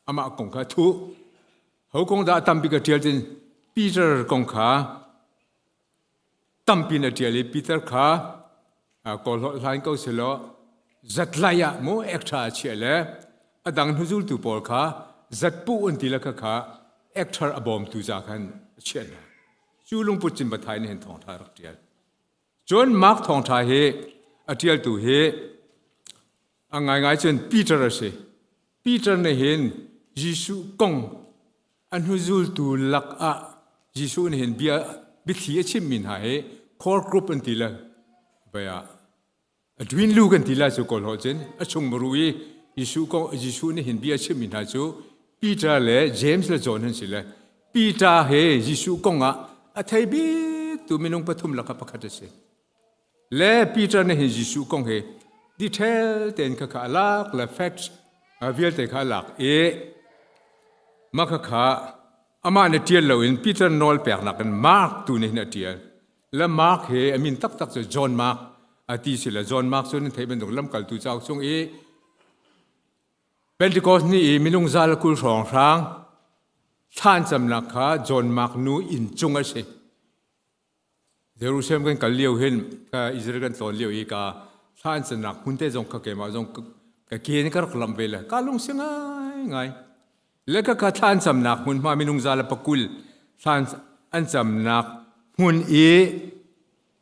amah kong kha thuh. Ho kong dah tambik a ṭial tin Peter kong kha tampi in a ṭial i Peter kha kawlholh hlan ko selaw zatlai ah mu ekṭha a chiah le a dang hnuzultu pawl kha zatpuh an ti le kha kha ekṭhar a bawmtu ca khan a chiah hna. Cu lungput cin Mathai nih hin thawngṭha a rak ṭial. Cun Mark thawngṭha hi a ṭialtu hi a ngaingai cun Peter a si. Peter nih hin Jesuh kong a hnuzultu lakah Jesuh nih hin bia biathli a chimmi hna hi Core group an ti le vai ah a dwin lu kan ti lai cu kawl holh cun a chung muru i Jesuh kong Jesuh nih hin bia a chimmi hna cu Peter le James le John an si le Peter he Jesuh kong ah a thei bik tu minung pathum lakah pakhat a si. Le Peter nih hin Jesuh kong he detail tein kha kha a lak le facts vialte kha a lak i mah kha kha amah nih ṭial loin Peter nawl peknak in Mark tu nih hin a ṭial. Le Mark he a min taktak cu John Mark a ti si le John Mark cu nan theih bantuk lamkaltu cauk chung i Pentecost ni i minung zal 20 hrawnghrang thlan camnak kha John Mark nu inn cung a si. Jerusalem kan kal lio hin ka Israel kan tlawn lio i ka thlan cannak hmun te zong kha keimah zong ka ke in ka rak lamh ve le ka lungsi ngaingai. Le ka ka thlan camnak hmunhma minung za le pakul thlan an camnak hmun i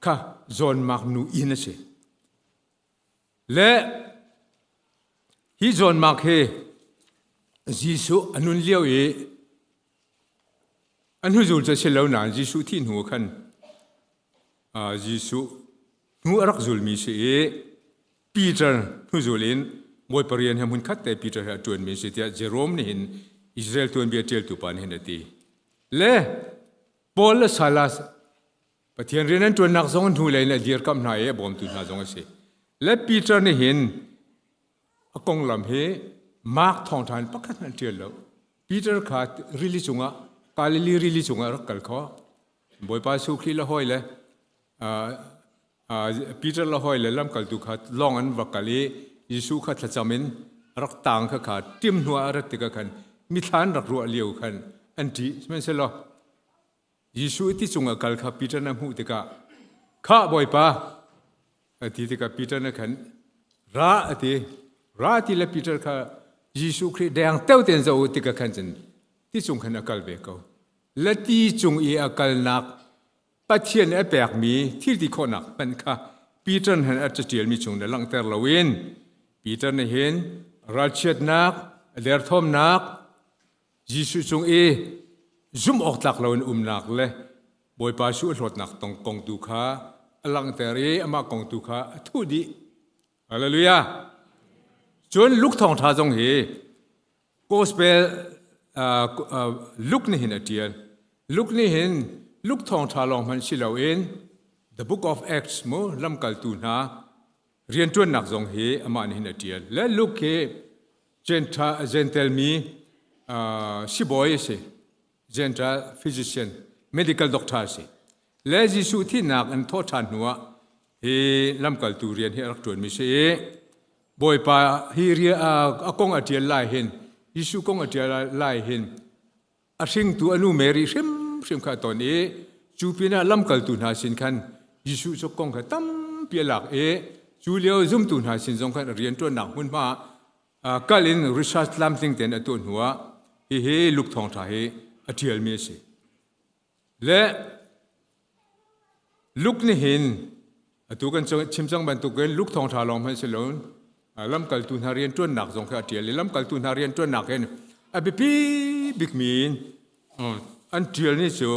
kha zawnmak nu inn a si. Le hi zawnmak hi Jesuh a nun lio i a hnuzul cu a si lo nain Jesuh thih hnu khan Jesuh hnu a rak zulmi si i Peter hnuzul in Bawipa rian he hmunkhat te Peter he a ṭuanmi a si tiah Jerome nih hin Israel tuanbia ṭialtu pa nih hin a ti. Le Paul le Silas Pathian rian an ṭuannak zong hnulei in a dirkamh hna i a bawmtu hna zong a si. Le Peter nih hin a konglam hi Mark thawngṭha in pakhat hmanh ṭial lo. Peter kha rili cungah Galilee rili cungah rak kal kho. Bawipa Jesuh Khrih le hawi le Peter le hawi le lamkaltu kha lawng an va kal i Jesuh kha thlacam in rak tang kha kha tim hnu ah a rat tikah khan mithla an rak ruah lio khan an ṭih. Sihmanhsehlaw Jesuh i ti cungah kal kha Peter nih a hmuh tikah khah Bawipa a ti tikah Peter nih khan ra a ti. Ra ti le Peter kha Jesuh Khrih deng teo tein zoh u tikah khan cun ti cung khan a kal ve ko. Le ti cung i a kalnak Pathian nih a pekmi thil ti khawhnak hmanh kha Peter nih a caṭialmi chung na langhter loin Peter nih hin ralchiatnak, derthawmnak, Jesuh cung i zumh awk tlak loin umnak le Bawipa Jesuh a hlawtnak tong kong tu kha a langhter i amah kong tu kha a thuh dih. Hallelujah! Cun Luke thawngṭha zong hi Gospel Luke nih hin a ṭial. Luke nih hin Luke thawngṭha lawng hmanh si loin The Book of Acts mu lamkaltu hna rianṭuannak zong hi amah nih hin a ṭial. Le Luke hi Gentile mi sibawi a si. Gentile physician, medical doctor a si. Le Jesuh thihnak an thawh ṭhan hnuah hi lamkaltu rian hi a rak ṭuanmi si i Bawipa hi a kong a ṭial lai hin Jesuh kong a ṭial lai hin a hringtu a nu Mary hrimhrim kha a ton i cu pinah lamkaltu hna sin khan Jesuh cu kong kha tampi a lak i cu lio zumtu hna sin zong khan a rianṭuannak hmunhma kal in research tlamtling tein a tuah hnuah hihi Luke thawngṭha hi a ṭialmi a si. Le Luke nih hin atu kan chim cang bantukin Luke thawngṭha lawng hmanh si loin lamkaltu hna rianṭuannak zong kha a ṭial i lamkaltu hna rianṭuannak hin a biapi bikmi an ṭial ni cu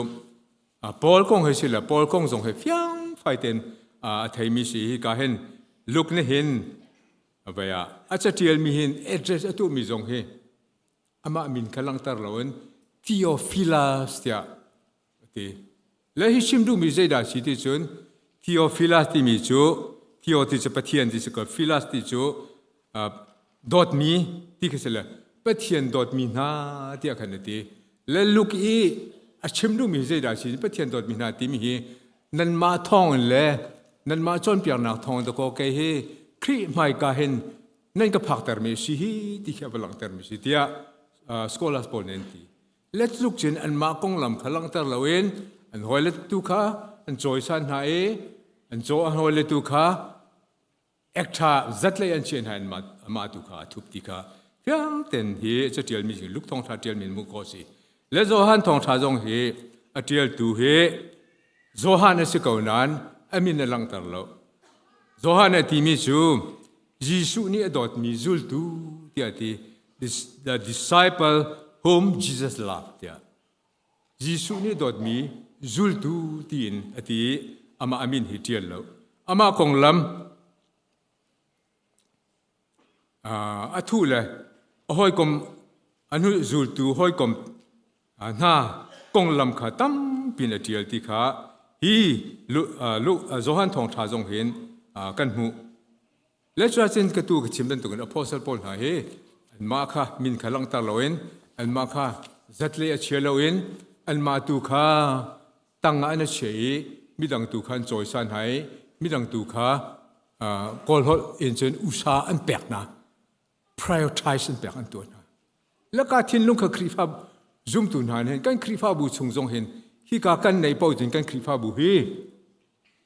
Paul kong hi si le Paul kong zong hi fiangfai tein a theimi si hi ka hin Luke nih hin vai ah a caṭialmi hin address a tuahmi zong hi amah min kha langhter loin Theophilus tiah a ti. Le hi chim duhmi zeidah si ti cun Theophilus timi cu Theo ti cu Pathian ti si ko Philas ti cu dawtmi ti khi si le Pathian dawtmi hna tiah khan a ti. Le Luke i a chim duhmi zeidah si Pathian dawtmi hna timi hi nanmah thawng in le nanmah cawnpiaknak thawng in dakaw kei hi Khrih hmaika hin nan ka phaktermi si hi ti khi a va langhtermi si tiah scholars pawl nih an ti. Letluk cun anmah konglam kha langhter loin an hawile tu kha an cawisan hna i an caw an hawile tu kha ekṭha zatlei an chiah hna in amah tu kha a thup ti kha fiang ten hi caṭialmi si Luke thawngṭha ṭialmi in hmuh khawh a si. Le Johan thawngṭha zong hi a ṭialtu hi Johan a si ko nain a min a langhter lo. Johan a timi cu Jesuh nih a dawtmi zultu tiah a ti. The disciple whom Jesus loved tiah. Jesuh nih dawtmi zultu tiin a ti. amah a min hi ṭial lo. Amah konglam a thu le a hawikom a hnu zultu hawikom hna konglam kha tampi in a ṭial ti kha hi Johan thawngṭha zong hin kan hmuh. Le cuacun ka tu ka chim bantukin Apostle pawl hna hi anmah kha min kha langhter loin anmah kha zatle a chia loin anmah tu kha tang ah an a chia i midang tu kha an cawisan hna i midang tu kha Kawl holh in cun usa an pek hna prioritize an pek an tuah hna. Laka thinlung kha Khrihfa zumtu hna nih kan Khrihfabu chung zong hin hika kan nei paoh cun kan Khrihfabu hi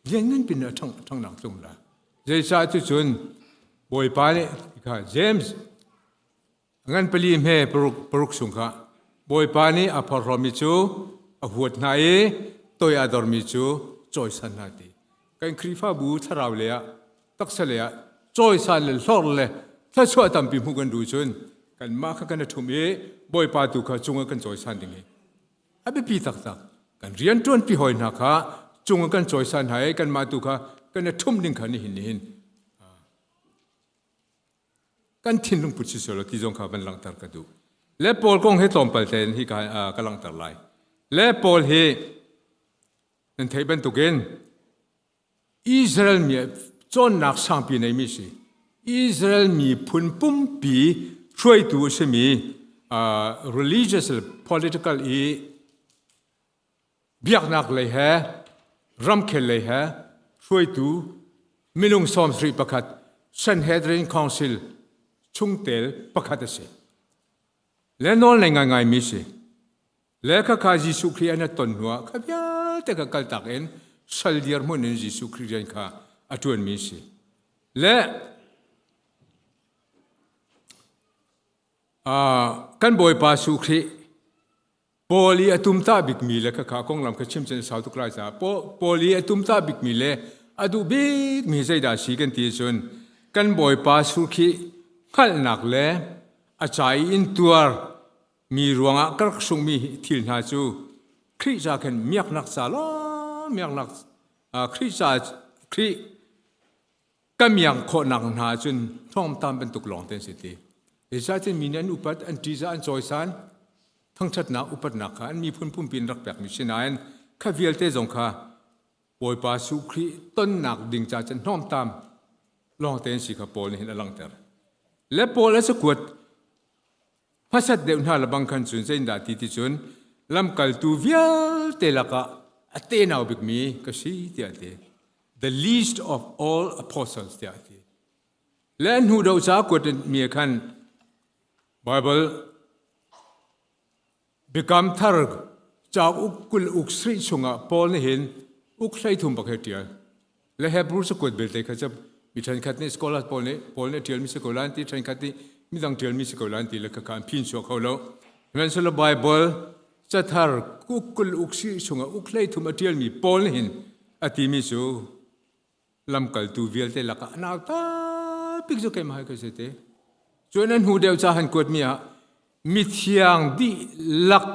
lianngan pin a ṭhang ṭhangnak tlung la. Zeicah cucun Bawipa nih kha James ngan pali hme paruk paruk chung kha Bawipa nih a phorhlawmi cu a huat hna i toi a dormi cu cawisan hna ti. Kan Khrihfabu thlarau lei ah taksa lei ah cawisan le hlor le thluachuah tampi hmuh kan duh cun kanmah kha kan i ṭhum i Bawipa tu kha cung ah kan cawisan ding hi a biapi taktak. Kan rianṭuanpi hawi hna kha cung ah kan cawisan hna i kanmah tu kha kan i ṭhumh ding kha nihin nihin kan thinlung put si sual ti zong kha van langhter ka duh. Le Paul kong hi tlawmpal tein hi ka, ka langhter lai. Le Paul hi nan theih bantukin Israel mi cawnnak sangpi neimi si. Israel miphun pumpi hruaitu a simi uh, religious le political i biaknak lei he ramkhel lei he hruaitu minung sawmsarih pakhat Sanhedrin Council chungtel pakhat a si. Le nawl nei ngaingaimi si. Le khakha Jesuh Khrih an ton hnuah kha vialte kha kaltak in sal dirhmun in Jesuh Khrih rian kha a ṭuanmi si. Le kan Bawipa Jesuh Khrih Paul i a tumtah bikmi le khakha konglam kha chim cun sau tuk lai caah Paul i a tumtah bikmi le a duh bikmi zeidah si kan ti cun kan Bawipa Jesuh Khrih hngalhnak le a ca i intuar mi ruangah ka rak sungmi thil hna cu Khrih ca khan miaknak ca lawng miaknak Khrih ca Khrih ka miak khawhnak hna cun hnawmtam bantuk lawng te an si ti. Zeicahtiah mi nih an upat, an ṭihzah, an cawisan, thangṭhatnak, upatnak kha an miphun pumpi in rak pekmi si nain kha vialte zong kha Bawipa Jesuh Khrih tonnak ding ca cun hnawmtam lawng te an si kha Paul nih hin a langhter. Le Paul a cakuat hmasat deuh hna lebang khan cun zeitindah ti ti cun lamkaltu vialte lakah a tenau bikmi ka si tiah a ti. The least of all apostles tiah a ti. Le hnu do ca kuat mi khan Bible Biakam thar cauk uk 20 uk sarih chungah Paul nih hin uk 13 bak he ṭial. Le Hebrew cakuat belte kha cu mi ṭhenkhat nih scholars pawl nih Paul nih ṭialmi si ko lai an ti, ṭhenkhat nih midang ṭialmi si ko lai an ti le khakha an phin chuak kho lo. Sihmanhsehlaw Bible cathar uk 20 uk sarih chungah uk 13 a ṭialmi Paul nih hin a timi cu lamkaltu vialte lakah a nauta bik cu keimah hi ka si te. Cun an hnu deuh ca han kuatmi ah mithiang dihlak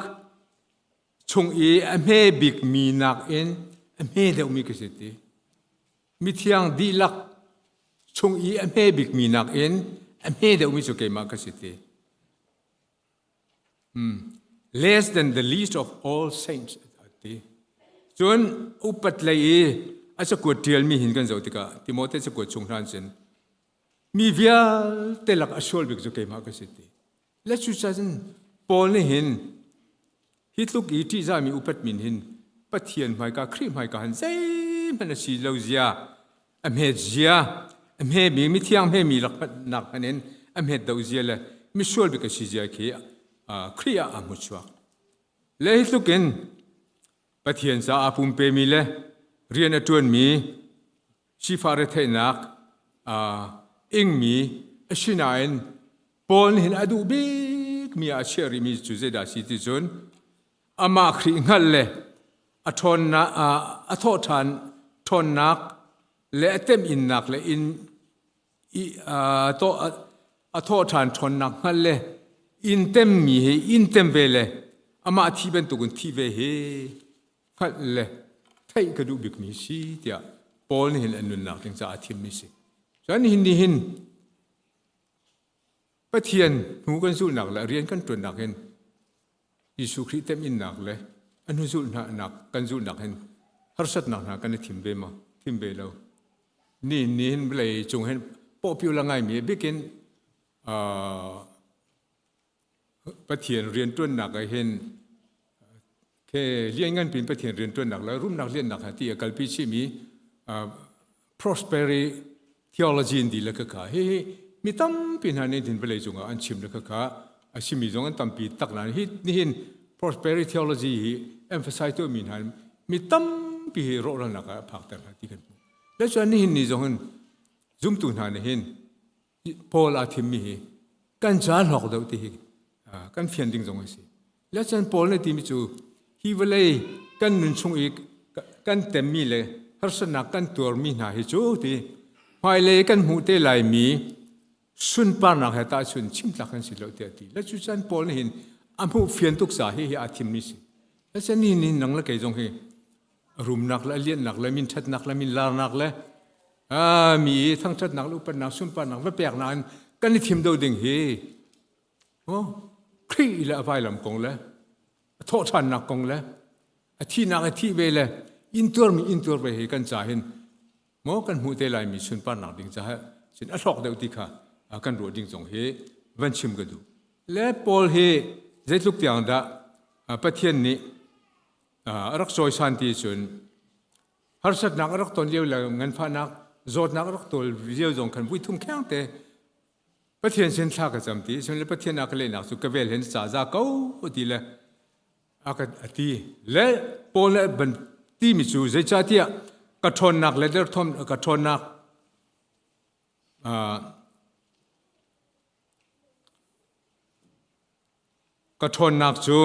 chung i a hme bikmi nakin a hme deuhmi ka si ti. Mithiang dihlak chung i a hme bikmi nakin a hme deuhmi cu keimah ka si ti. Less than the least of all saints a ti. Cun upat lei i a cakuat ṭialmi hin kan zoh tikah Timote cakuat chung hlan cun mi vialte lak a sual bik cu keimah ka si ti. Le cucaah Paul nih hin hi tluk i ṭihzahmi upat min hin Pathian hmaika Khrih hmaika han zeihmanh a si lo zia a hmet zia a hmemi mithiang hmemi nak hmanh in a hmet do zia le misual bik a si zia khi Khrih ah aa hmu chuak le hi tluk in Pathian caah pumpemi le rian a ṭuanmi sifah retheihnak ingmi asinain Paul nih hin a duh bikmi ah a chiah rihmi cu zeidah a si ti cun amah Khrih hngalh le a ṭhawnnak a thawhṭhan ṭhawnnak le a temhinnak le in a thawhṭhan ṭhawnnak hngalh le inn temmi hi inn tem ve le amah thi bantukin thi ve hi hngalh le. Theih ka duh bikmi si tiah Paul nih hin an nunnak ding caah a thimmi si. Cun nihin ni hin Pathian hnu kan zulhnak le rian kan ṭuannak hin Jesuh Khrih teminnak le a hnu zulhnak kan zulhnak hin harsatnak hna kan i thim ve maw? Thim ve lo. Ni ni hin vawlei cung hin pawhpiu la ngaimi bikin Pathian rianṭuannak ah hin khe lianngan pin Pathian rianṭuannak le rumnak liannak ha ti a kalpi chihmi prosperity theology in di le khakha hihi mi tampi hna nih hin vawlei cungah an chim le khakha a simi zong an tampi tak nain hi nihin prosperity theology hi emphasize tuahmi hna mi tampi hi rawhralnak ah a phakter hna ti kan hmuh. Le cun nihin ni zong hin zumtu hna nih hin Paul aa thimmi hi kan ca hlawk deuh ti hi kan fian ding zong a si. Le cun Paul nih timi cu hi vawlei kan nun chung i kan temmi le harsatnak kan tuarmi hna hi cu ti hmailei kan hmuh te laimi sunparnak he tahchun chimtlak kan si lo tiah ti. Le cu cun Paul nih hin a hmuh fian tuk ca hi hi aa thimmi si. Le cun ni ni nang le kei zong hi rumnak le lianhnak le min ṭhatnak le min larnak le mi i thangṭhatnak le upatnak sunparnak va peknak in kan i thim do ding hi oh Khrih le a vailam kong le a thawhṭhannak kong le a thihnak a thih ve le intuarmi intuar ve hi kan ca hin maw kan hmuh te laimi sunparnak ding caah cun a hlawk deuh ti kha kan ruah ding zong hi van chim ka duh le Paul hi zeitluk tiang dah Pathian nih a rak cawisan ti cun harsatnak a rak ton lio le nganfahnak zawtnak a rak tawl lio zong khan vui thum kheng te Pathian sin thla ka cam ti cun le Pathian a ka lehnak cu ka vel hen ca za ko ti le a ka a ti le Paul le ban ti mi cu zeicahtiah ka ṭhawnnak le derthawm ka ṭhawnnak ka ṭhawnnak cu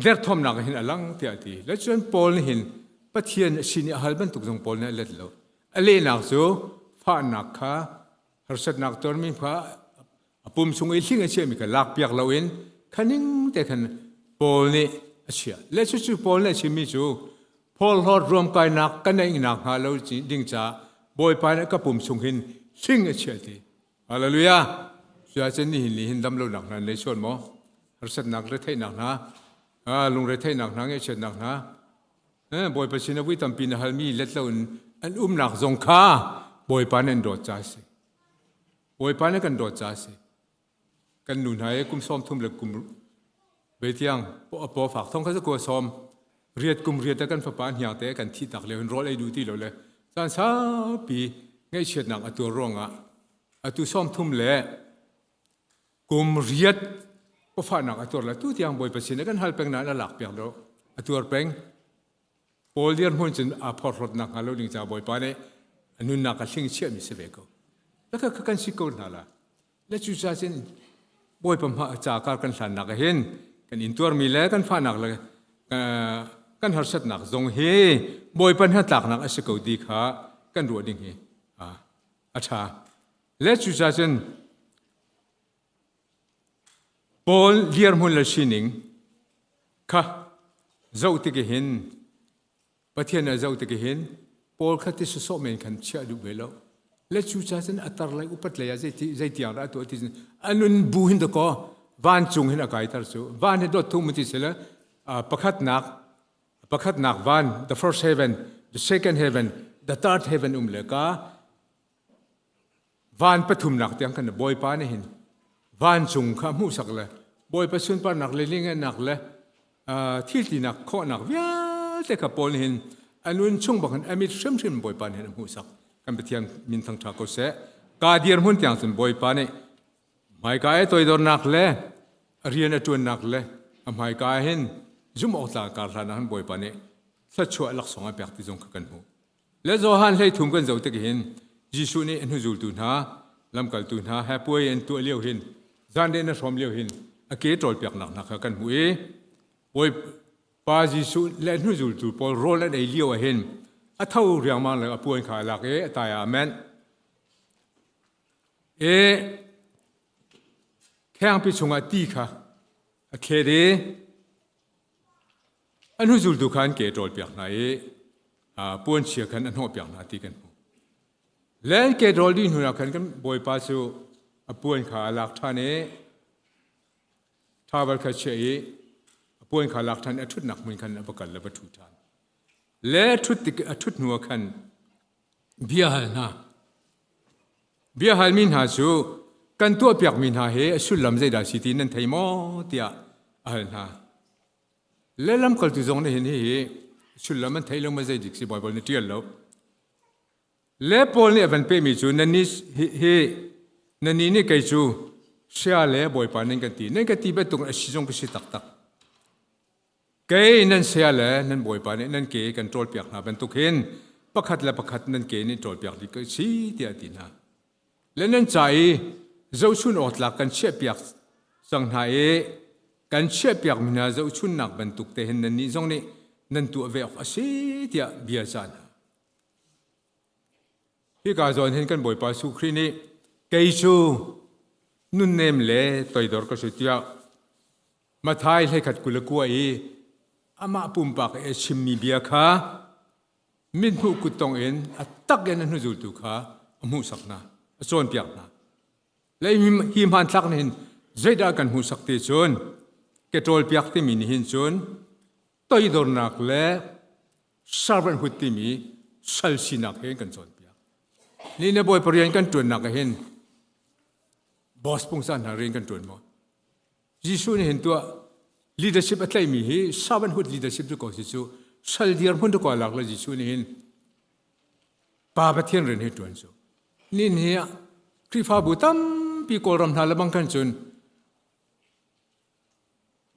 Derthawmnak hin a lang tiah a ti. Le cun Paul nih hin Pathian a sin i a hal bantuk zong Paul nih a let lo. A lehnak cu fahnak kha harsatnak tuarmi kha a pum chung i hling a chiahmi kha lakpiak loin khaning te khan Paul nih a chiah. Le cucu Paul nih a chimmi cu phorhlawt ruamkainak ka neihnak hnga lo ding caah Bawipa nih ka pum chung hin hling a chiah ti. Hallelujah. Cuacun nihin ni hin dam lonak hna nei sual maw? Harsatnak retheihnak hna, lungretheihnak hna, ngaihchiatnak hna, Bawipa sin a vui tampi na halmi let loin an umnak zong kha Bawipa nih an dawt ca a si. Bawipa nih kan dawt ca a si. Kan nu hna i kum sawm thum le kum ve tiang a paw fak thong kha zakua sawm riat kum riat kan fapa hniang te kan thi tak le hun rawl ei duh ti lo le caan saupi ngaihchiatnak a tuar ruangah atu sawm thum le kum riat pawfahnak a tuar le tu tiang bawipa sin kan hal peng nain a lak piak lo a tuar peng Paul dirhmun cun aa phorhlawtnak hnga lo ding ca Bawipa nih a nunnak a hling chiahmi si ve ko. Laka kha kan si ko hna la. Le cucaah cun Bawipa hma ca kar kan hlannak ah hin kan intuarmi le kan fahnak le kan harsatnak zong hi Bawipa hnatlaknak a si ko ti kha kan ruah ding hi a ṭha. Le cucaah cun Paul dirhmun le sining kha zoh tik hin Pathian a zoh tik hin Paul kha ti sawsawh men khan chiah duh ve lo. Le cu ca cun a tar lei upat lei ah zeiti zeitiang dah a tuah ti cun a nun bu hin dakaw vancung hin a kaiter cu van hi dot thum ti si le pakhatnak pakhatnak van the first heaven the second heaven the third heaven um le ka Van pathumnak tiang khan Bawipa nih hin vancung kha hmuhsak le Bawipa sunparnak le lingennak le thiltinak khawhnak vialte kha Paul nih hin a nun chung bak in a mit hrimhrim Bawipa nih hin a hmuhsak. Kan Pathian min thangṭha ko seh. Ka dirhmun tiang cun Bawipa nih hmaika i toidornak le a rian a ṭuannak le a hmaika hin zumh awk tlak kar hlan ah hin Bawipa nih thluachuah laksawng a pek ti zong kha kan hmuh. Le Johan 13 kan zoh tik hin Jesuh nih a hnuzultu hna lamkaltu hna he puai an tuah lio hin zanriah na hrawm lio hin a ke ṭawlpiaknak hna kha kan hmuh i Bawipa Jesuh le hnuzultu pawl rawl an ei lio ah hin a tho riangmang le a puan kha a lak i a tai ah a menh i khengpi chungah ti kha a thlet i. A hnu zultu kha an ke a ṭawlpiak hna i puanchia khan a hnawhpiak hna ti kan hmuh. Le an ke ṭawl dih hnu ah khan kan Bawipa cu a puan kha a lak ṭhan i thaval kha chiah i a puan kha lak ṭhan i a ṭhutnak hmun khan a va kal le va ṭhu ṭhan. Le a ṭhut tik a ṭhut hnu ah khan bia hal hna. Bia halmi hna cu kan tuahpiakmi hna hi a sullam zeidah si ti nan thei maw tiah a hal hna. Le lamkaltu zong nih hin hihi sullam an theih lo ma zeidik si Baibal nih ṭial lo. Le Paul nih a van pehmi cu nannih hi nannih nih kei cu sia le Bawipa nan kan ti. Nan ka ti bantuk a si zong ka si taktak. Kei nan saya le nan Bawipa nih nan ke kan ṭawlpiak hna bantuk hin pakhat le pakhat nan ke nih ṭawlpiak dih ka si tiah a ti hna. Le nan ca i zohchun awk tlak kan chiahpiak cang hna i kan chiahpiakmi hna zohchunnak bantuk te hin nannih zong nih nan tuah ve awk a si tiah bia cah hna. Hika zawn hin kan Bawipa Jesuh Khrih nih kei cu nunnem le toidor ka si tiah Matthai hleikhat 29 i amah pumpak i a chimmi bia kha mithmuh kuttong in a tak in a hnuzultu kha a hmuhsak hna, a cawnpiak hna. Le hi hmanthlak nih hin zeidah kan hmuhsak ti cun ke ṭawlpiak timi nih hin cun toidornak le servanthood timi sal sinak he kan cawnpiak. Ni na bawipa rian kan ṭuannak ah hin boss pungsan hna rian kan ṭuan maw? Jesuh nih hin tuah leadership a tlaihmi hi servanthood leadership cu ko si cu sal dirhmun ko lak le Jesuh nih hin Pa Pathian rian hi ṭuan cu. Nin hi ah Khrihfabu tampi Kawlram hna le bang khan cun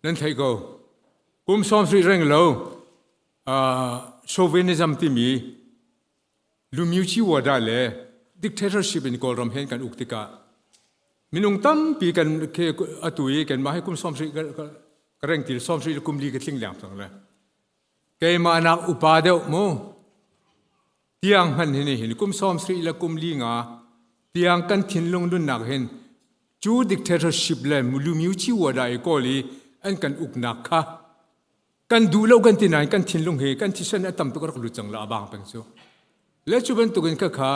nan theih ko. Kum 70 reng lo chauvinism timi Lumyuchi Wada le dictatorship in Kawlram hen kan uk tikah minung tampi kan ke atu i kanmah hi kum 70 ka reng til 70 kum li ka tling leng cang le keimah nak upa deuh mu tiang hman hin hin kum 70 le kum li nga tiang kan thinlung nunnak hin cu dictatorship le Lumyuchi Wada i kawl i an kan uknak kha kan duh lo kan ti nain kan thinlung hi kan thisen a tam tuk rak lut cang la a bang peng cu le cu bantukin kha kha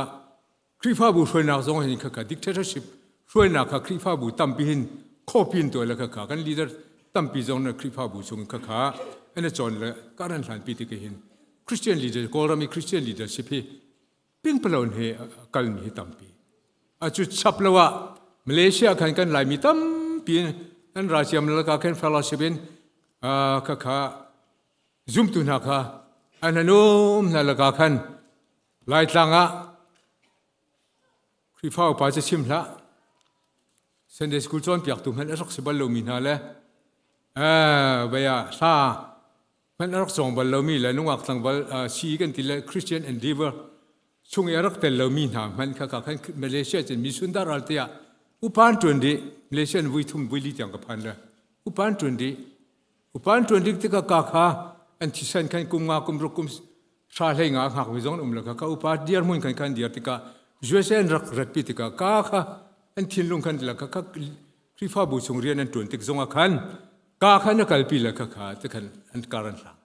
Khrihfabu hruainak zong hin kha kha dictatorship hruainak kha Khrihfabu tampi hin khawpin tuah le kha kha kan leader tampi zong na Khrihfabu chung kha kha an cawn le karan hlan pi ti hin Christian leader Kawlram i Christian leadership hi pingpalon he kalmi hi tampi a cu chap lo ah Malaysia khan kan Laimi tampi an ra ciam laka khan fellowship in kha kha zumtu hna kha an hanum hna laka khan Laitlang ah Khrihfa upa cu chim hlah Sunday school cawnpiaktu hmanh a rak si bal lomi hna le baya hla hmanh a rak cawng bal lomi le nungak tlangval si kan ti le Christian Endeavor chung i a rak tel lomi hna hmanh kha ka khan Malaysia cun mi sundar ral tiah upan ṭuan dih Malaysia in vui thum vui li tiang ka phan le upan ṭuan dih upan ṭuan dik tikah ka kha an thisen khan kum nga kum ruk kum hra hlei nga hngak mi zong um lo kha ka upa dir hmun khan khan dir tikah USA an rak ratpi tikah ka kha an thinlung khan la kha kha Khrihfabu chung rian an ṭuan tik zongah khan ka khan a kalpi le kha kha te khan an kar an hlang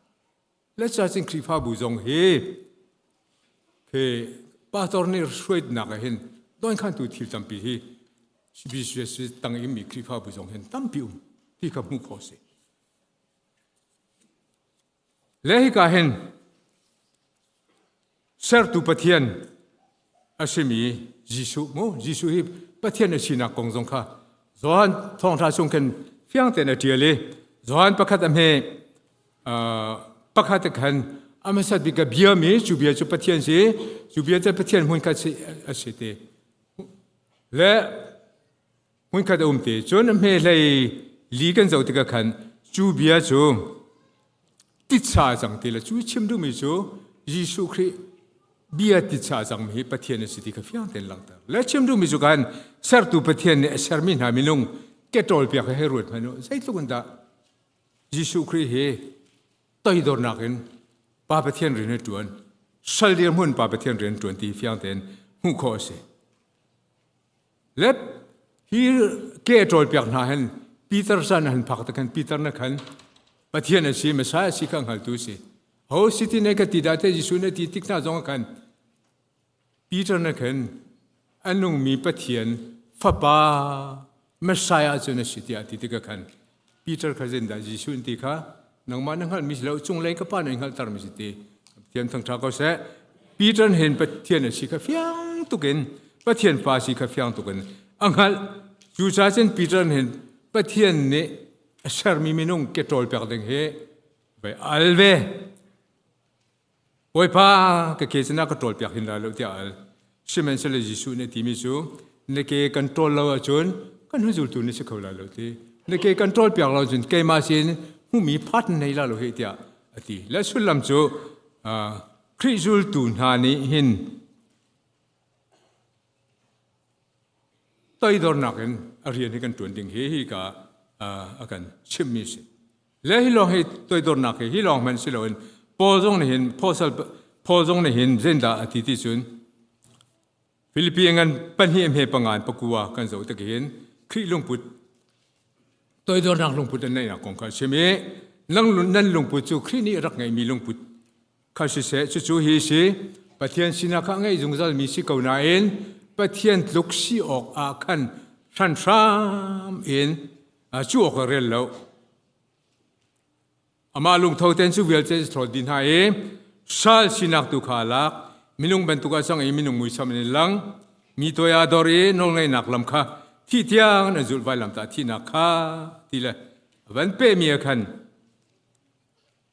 le ca cin Khrihfabu zong hi he pastor nih hruaitnak ah hin donkhantu thil tampi hi CBCS tang i mi Khrihfabu zong hin tampi um ti kha hmuh khawh si Le hika hin sertu Pathian a simi Jesuh mu Jesuh hi Pathian a sinak kong zong kha Johan thawngṭha chung khin fiang tein a ṭial i Johan pakhat a hme pakhat khan a hmasat bik a bia mi cu bia cu Pathian si cu bia cu Pathian hmun khat si a si te le hmunkhat a um te cun a hmehlei li kan zoh tikah khan cu bia cu titsa a cang ti le cu chim duhmi cu Jesuh Khrih bia titsa a cangmi hi Pathian a si ti kha fiang tein langhter le chim duhmi cu khan sertu Pathian nih a sermi hna minung ke ṭawlpiak he ruat hmanh u zeitluk in dah Jesuh Khrih hi toidornak in Pa Pathian rian a ṭuan sal dirhmun Pa Pathian rian ṭuan ti fiang tein hmuh khawh a si Le hi ke a ṭawlpiak hna hin Peter san han phak te khan Peter na khan. Pathian a si, Messiah a si kha hngaltu si. Ho si ti ne ka ti dah te Jesuh na ti tik hna zong ah khan Peter na khan a nungmi Pathian fapa Messiah cu na si tiah ti tikah khan Peter kha zindah Jesuh in ti kha nangmah na hngalhmi si lo cunglei ka pa nih hngalhtermi si ti Pathian thangṭha ko seh Peter hin Pathian a si kha fiang tukin Pathian fa si kha fiang tukin a hngalh cucaah cun Peter hin Pathian nih a sermi minung ke ṭawl pek ding hi vai al ve Bawipa ka ke cu na ka ṭawlpiak hin lai lo tiah al. Sihmanhsehlaw Jesuh nih a timi cu na ke kan ṭawl lo ahcun kan hun zultu na si kho lai lo ti. Na ke kan ṭawlpiak lo ahcun keimah sin hmuhmi phat nei la lo hih tiah a ti. Le sullam cu Khrih zultu hna nih hin toidornak in a rian hi kan ṭuan ding hi hi ka a kan chimhmi a si. Le hi lawng hi toidornak hi hi lawng hmanh si loin Paul zong nih hin Paul zong nih hin zeidah a ti ti cun Filipi ngan pahnih hme pangan pakua kan zoh tik hin Khrih lungput toidornak lungput an neihnak kong kha a chim i nang nan lungput cu Khrih nih rak ngeihmi lungput kha siseh cucu hi si Pathian sinah kha ngeih zungzalmi si ko nain Pathian tluk si awk ah khan hranhram in cu awk a rel lo. Amah lungtho ten cu vialte thawl dih hna i sal sinak tu kha a lak minung bantuk ah cang i minung muisam in lang mi toi ah dor i nawlngeihnak lam kha thih tiang an zulh vailam tah thihnak kha ti le van pehmi ah khan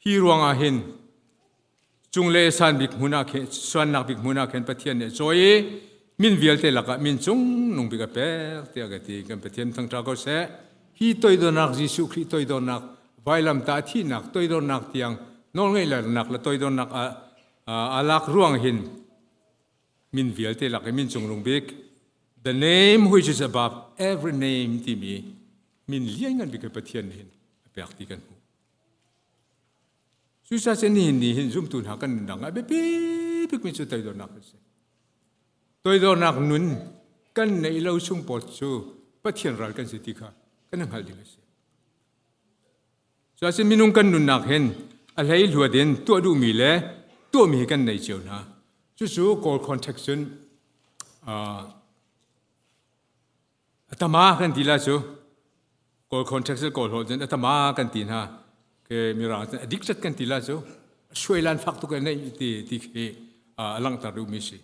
Hi ruangah hin cunglei san bik hmun ah khin suannak bik hmun ah khin Pathian nih a cawi i min vialte lakah min cung nung bik a pek tiah ka ti. Kan Pathian thangṭha ko seh. Hi toidornak Jesuh Khrih toidornak vailamtah thihnak toidornak tiang nawlngeihnak le toidornak a, a lak ruang hin min vialte lak i min cungnung bik the name which is above every name timi min lianngan bik hi Pathian nih hin a pek ti kan hmuh. Cucaah cun nihin ni hin zumtu hna kan nunnak ah biapi bikmi cu toidornak a si. Toidornak nun kan neih lo chung pawl cu Pathian ral kan si ti kha kan hngalh ding a si. Cucaah minung kan nunnak hin a hlei hluat in tuah duhmi le tuahmi hi kan nei cio hna. Cucu Kawl context cun uh, A tama kan ti la cu Kawl context le Kawl holh cun a tama kan ti hna. Ke mirang cun addicted kan ti la cu suailan fak tuk nei ti ti khi a langhter duhmi si.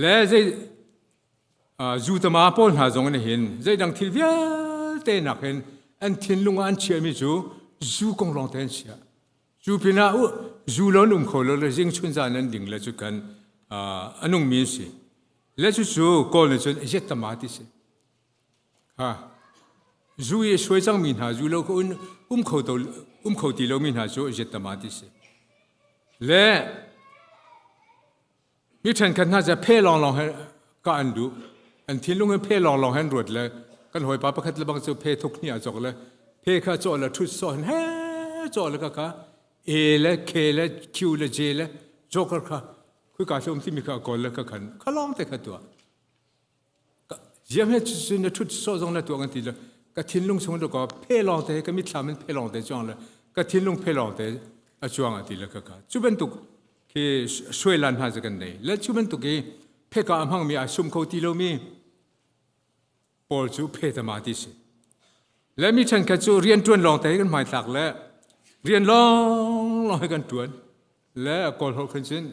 Le zei zu tama pawl hna zong in hin zeidang thil vialte nak hin an thinlung ah an chiahmi cu zu kong lawng te an chiah. Cu pinah zu lo an um kho lo le zing chun zan an ding le cu kan a nungmi an si. Le cucu Kawl nih cun ziat tama ti si. Ha. Zu i suai cangmi hna zu lo ko um kho to um kho ti lomi hna cu ziat tama ti si. Le mi ṭhenkhat hna cu phe lawnglawng he ka an duh. An thinlung in phe lawnglawng he an ruat le kan hawipa pakhat le bang cu phe thuk hnih ah cawk le phe kha cawh le ṭhut sawh hin he cawh le ka ka A le K le Q le J le joker kha Khika hlum timi kha kawl le ka khan kha lawng te kha tuah. Ziam he cu na thut so zong na tuah kan ti le ka thinlung chung le ka phe lawng te ka mitthlam in phe lawng te chuang le ka thinlung phe lawng te a chuang a ti le ka ka cu bantuk khi suailan hna cu kan nei le cu bantuk i pheka a hmangmi a sum kho ti lomi Paul cu phetama ti si. Le mi ṭhenkhat cu rian ṭuan lawng te kan hmaithlak le rian lawng lawng he kan ṭuan. Le Kawl holh khan cun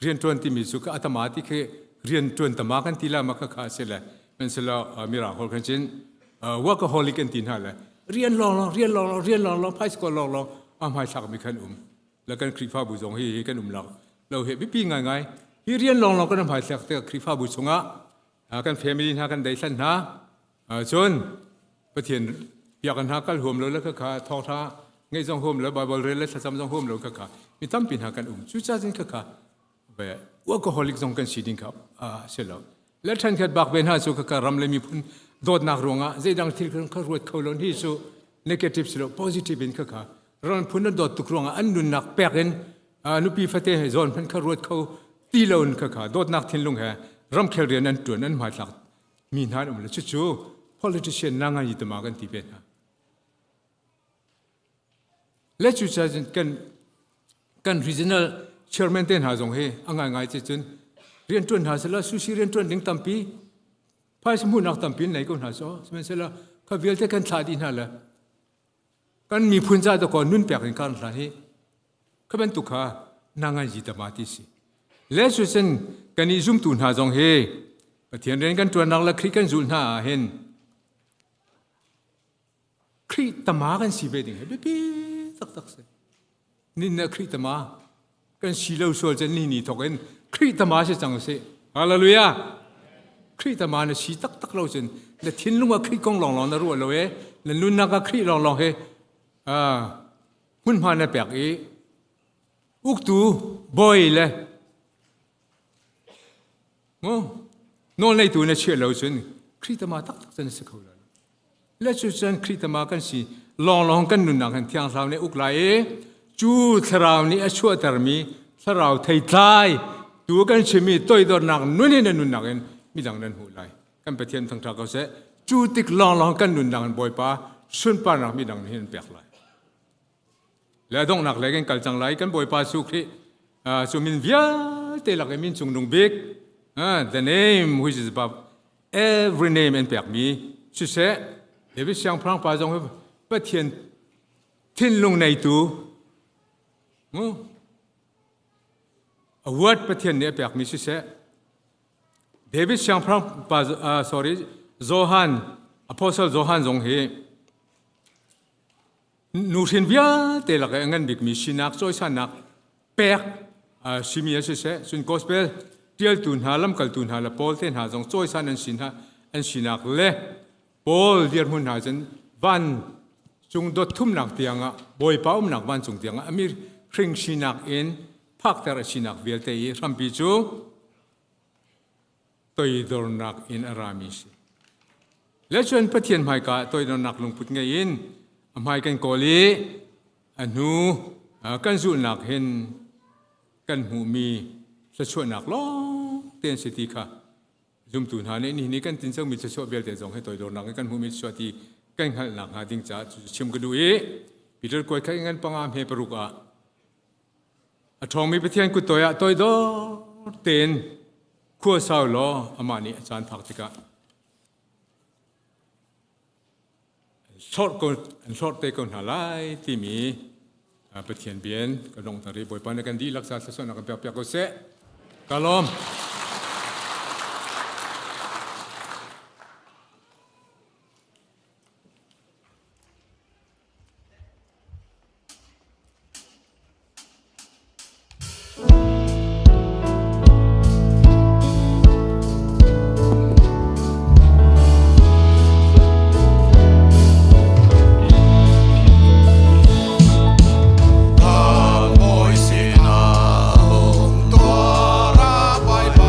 rian ṭuan timi cu ka atama ti khi rian ṭuan tama kan ti la ma kha kha si le hmanhsehlaw mirang holh khan cun workaholic kan ti hna le rian lawng lawng rian lawng lawng rian lawng lawng phaisa lawng lawng a hmaithlak mi khan um. Le kan Khrihfabu zong hi hi kan um lo. Lo he biapi ngaingai. Hi rian lawng lawng kan hmaithlak tikah Khrihfabu chungah kan family hna kan deihlan hna cun Pathian biakinn hna kal huam lo le khakha thawngtha ngeih zong huam lo Bible rel le thlacam zong huam lo khakha mi tampi hna kan um cucaah cun khakha ve workaholic zong kan si ding kha si lo le ṭhenkhat bak ve hna cu khakha ram le miphun dawtnak ruangah zeidang thil kha ruat kho lo hi cu negative si lo positive in khakha ram phun an dawt tuk ruangah an nunnak pek in nupi fate he zawn hmanh kha ruat kho ti lo in kha kha dawtnak thinlung he ramkhel rian an tuan an hmaithlak mi hna an um le cucu politician na ngai tama kan ti ve hna. Le cu kan kan regional chairman te hna zong hi a ngaingai ci cun rianṭuan hna sehla sushi rianṭuan ding tampi phaisa hmuhnak tampi nei ko hna so sihmanhsehlaw kha vialte kan thlah dih hna le kan miphun ca dakaw nun pek in kan hlan hi kha bantuk kha na ngan ji tama ti si le cu cun kan i zumtu hna zong hi Pathian rian kan ṭuannak le Khrih kan zulh hna ah hin Khrih tama kan si ve ding hi biapi taktak si. Nin na Khrih tama kan si lo sual cun ni ni thok in Khrih tama si cang si. Hallelujah. Khrih tama na si taktak lo cun na thinlung ah Khrih kong lawnglawng na ruah lo e na nunnak ah Khrih lawnglawng he hmunhma na pek i uktu bawi le Mu nawlneitu na chiah lo cun Khrih tama taktak cun a si kho lo. Le cu cun Khrih tama kan si lawnglawng kan nunnak hin Thiang Thlarau nih uk lai i cu Thlarau nih a chuahtermi Thlarau theitlai tu kan chimmi toidornak nun in na nunnak in midang nan hmuh lai. Kan Pathian thangṭha ko seh. Cu tik lawnglawng kan nunnak in Bawipa sunparnak midang nih hin pek lai. Le donghnak lei kan kal cang lai kan Bawipa Jesuh Khrih cu min vialte lak i min cungnung bik the name which is above every name an pekmi siseh David siangpahrang pa zong hi Pathian thinlung neitu a word Pathian nih a pekmi siseh David siangpahrang pa sorry Johan Apostle Johan zong hi Nuhrin vialte lak i a ngan bikmi sinak cawisannak pek simi a siseh, cun gospel ṭialtu hna, lamkaltu hna le Paul te hna zong cawisan an si hna an sinak le Paul dirhmun hna cun van cung dot thumnak tiangah Bawipa umnak vancung tiangah a mi hring sinak in phakter a sinak vialte i hrampi cu toidornak in a rami si. Le cun Pathian hmaika ah toidornak lungput ngei in a hmai kan kawl i a hnu kan zulhnak hin kan hmuhmi thluachuahnak lawng te an si ti kha zumtu hna nih nihin ni kan tincomi thluachuah vialte zong hi toidornak in kan hmuhmi thluachuah ti kan hngalhnak hnga ding caah chim ka duh i Peter kuai khat ngan panga hme paruk ah A ṭhawngmi Pathian kut toi ah toidor tein khua sau law amah nih a caan phak tikah an ko an hlorh te ko hna lai timi Pathian bian ka donghter i Bawipa nih kan dihlak ca thluachuahnak kan pek piak ko seh. Ka lawm. Bawi sinah hung tuar a Bawipa.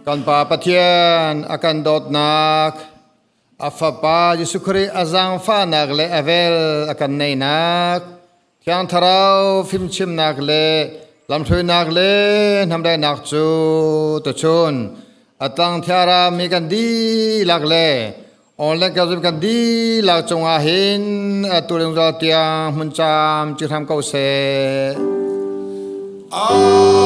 Kan Pa Pathian a kan dawtnak, a Fapa Jesuh Khrih a zaangfahnak le a vel a kan neinak, Thiang Thlarau fimchimnak le lamhruainak le hnamdaihnak cu tuchun a tlang thiara mi kan dihlak le online kan zum kan dihlak cungah hin atu zungzal tiang hmun cam ci hram ko seh. Amen.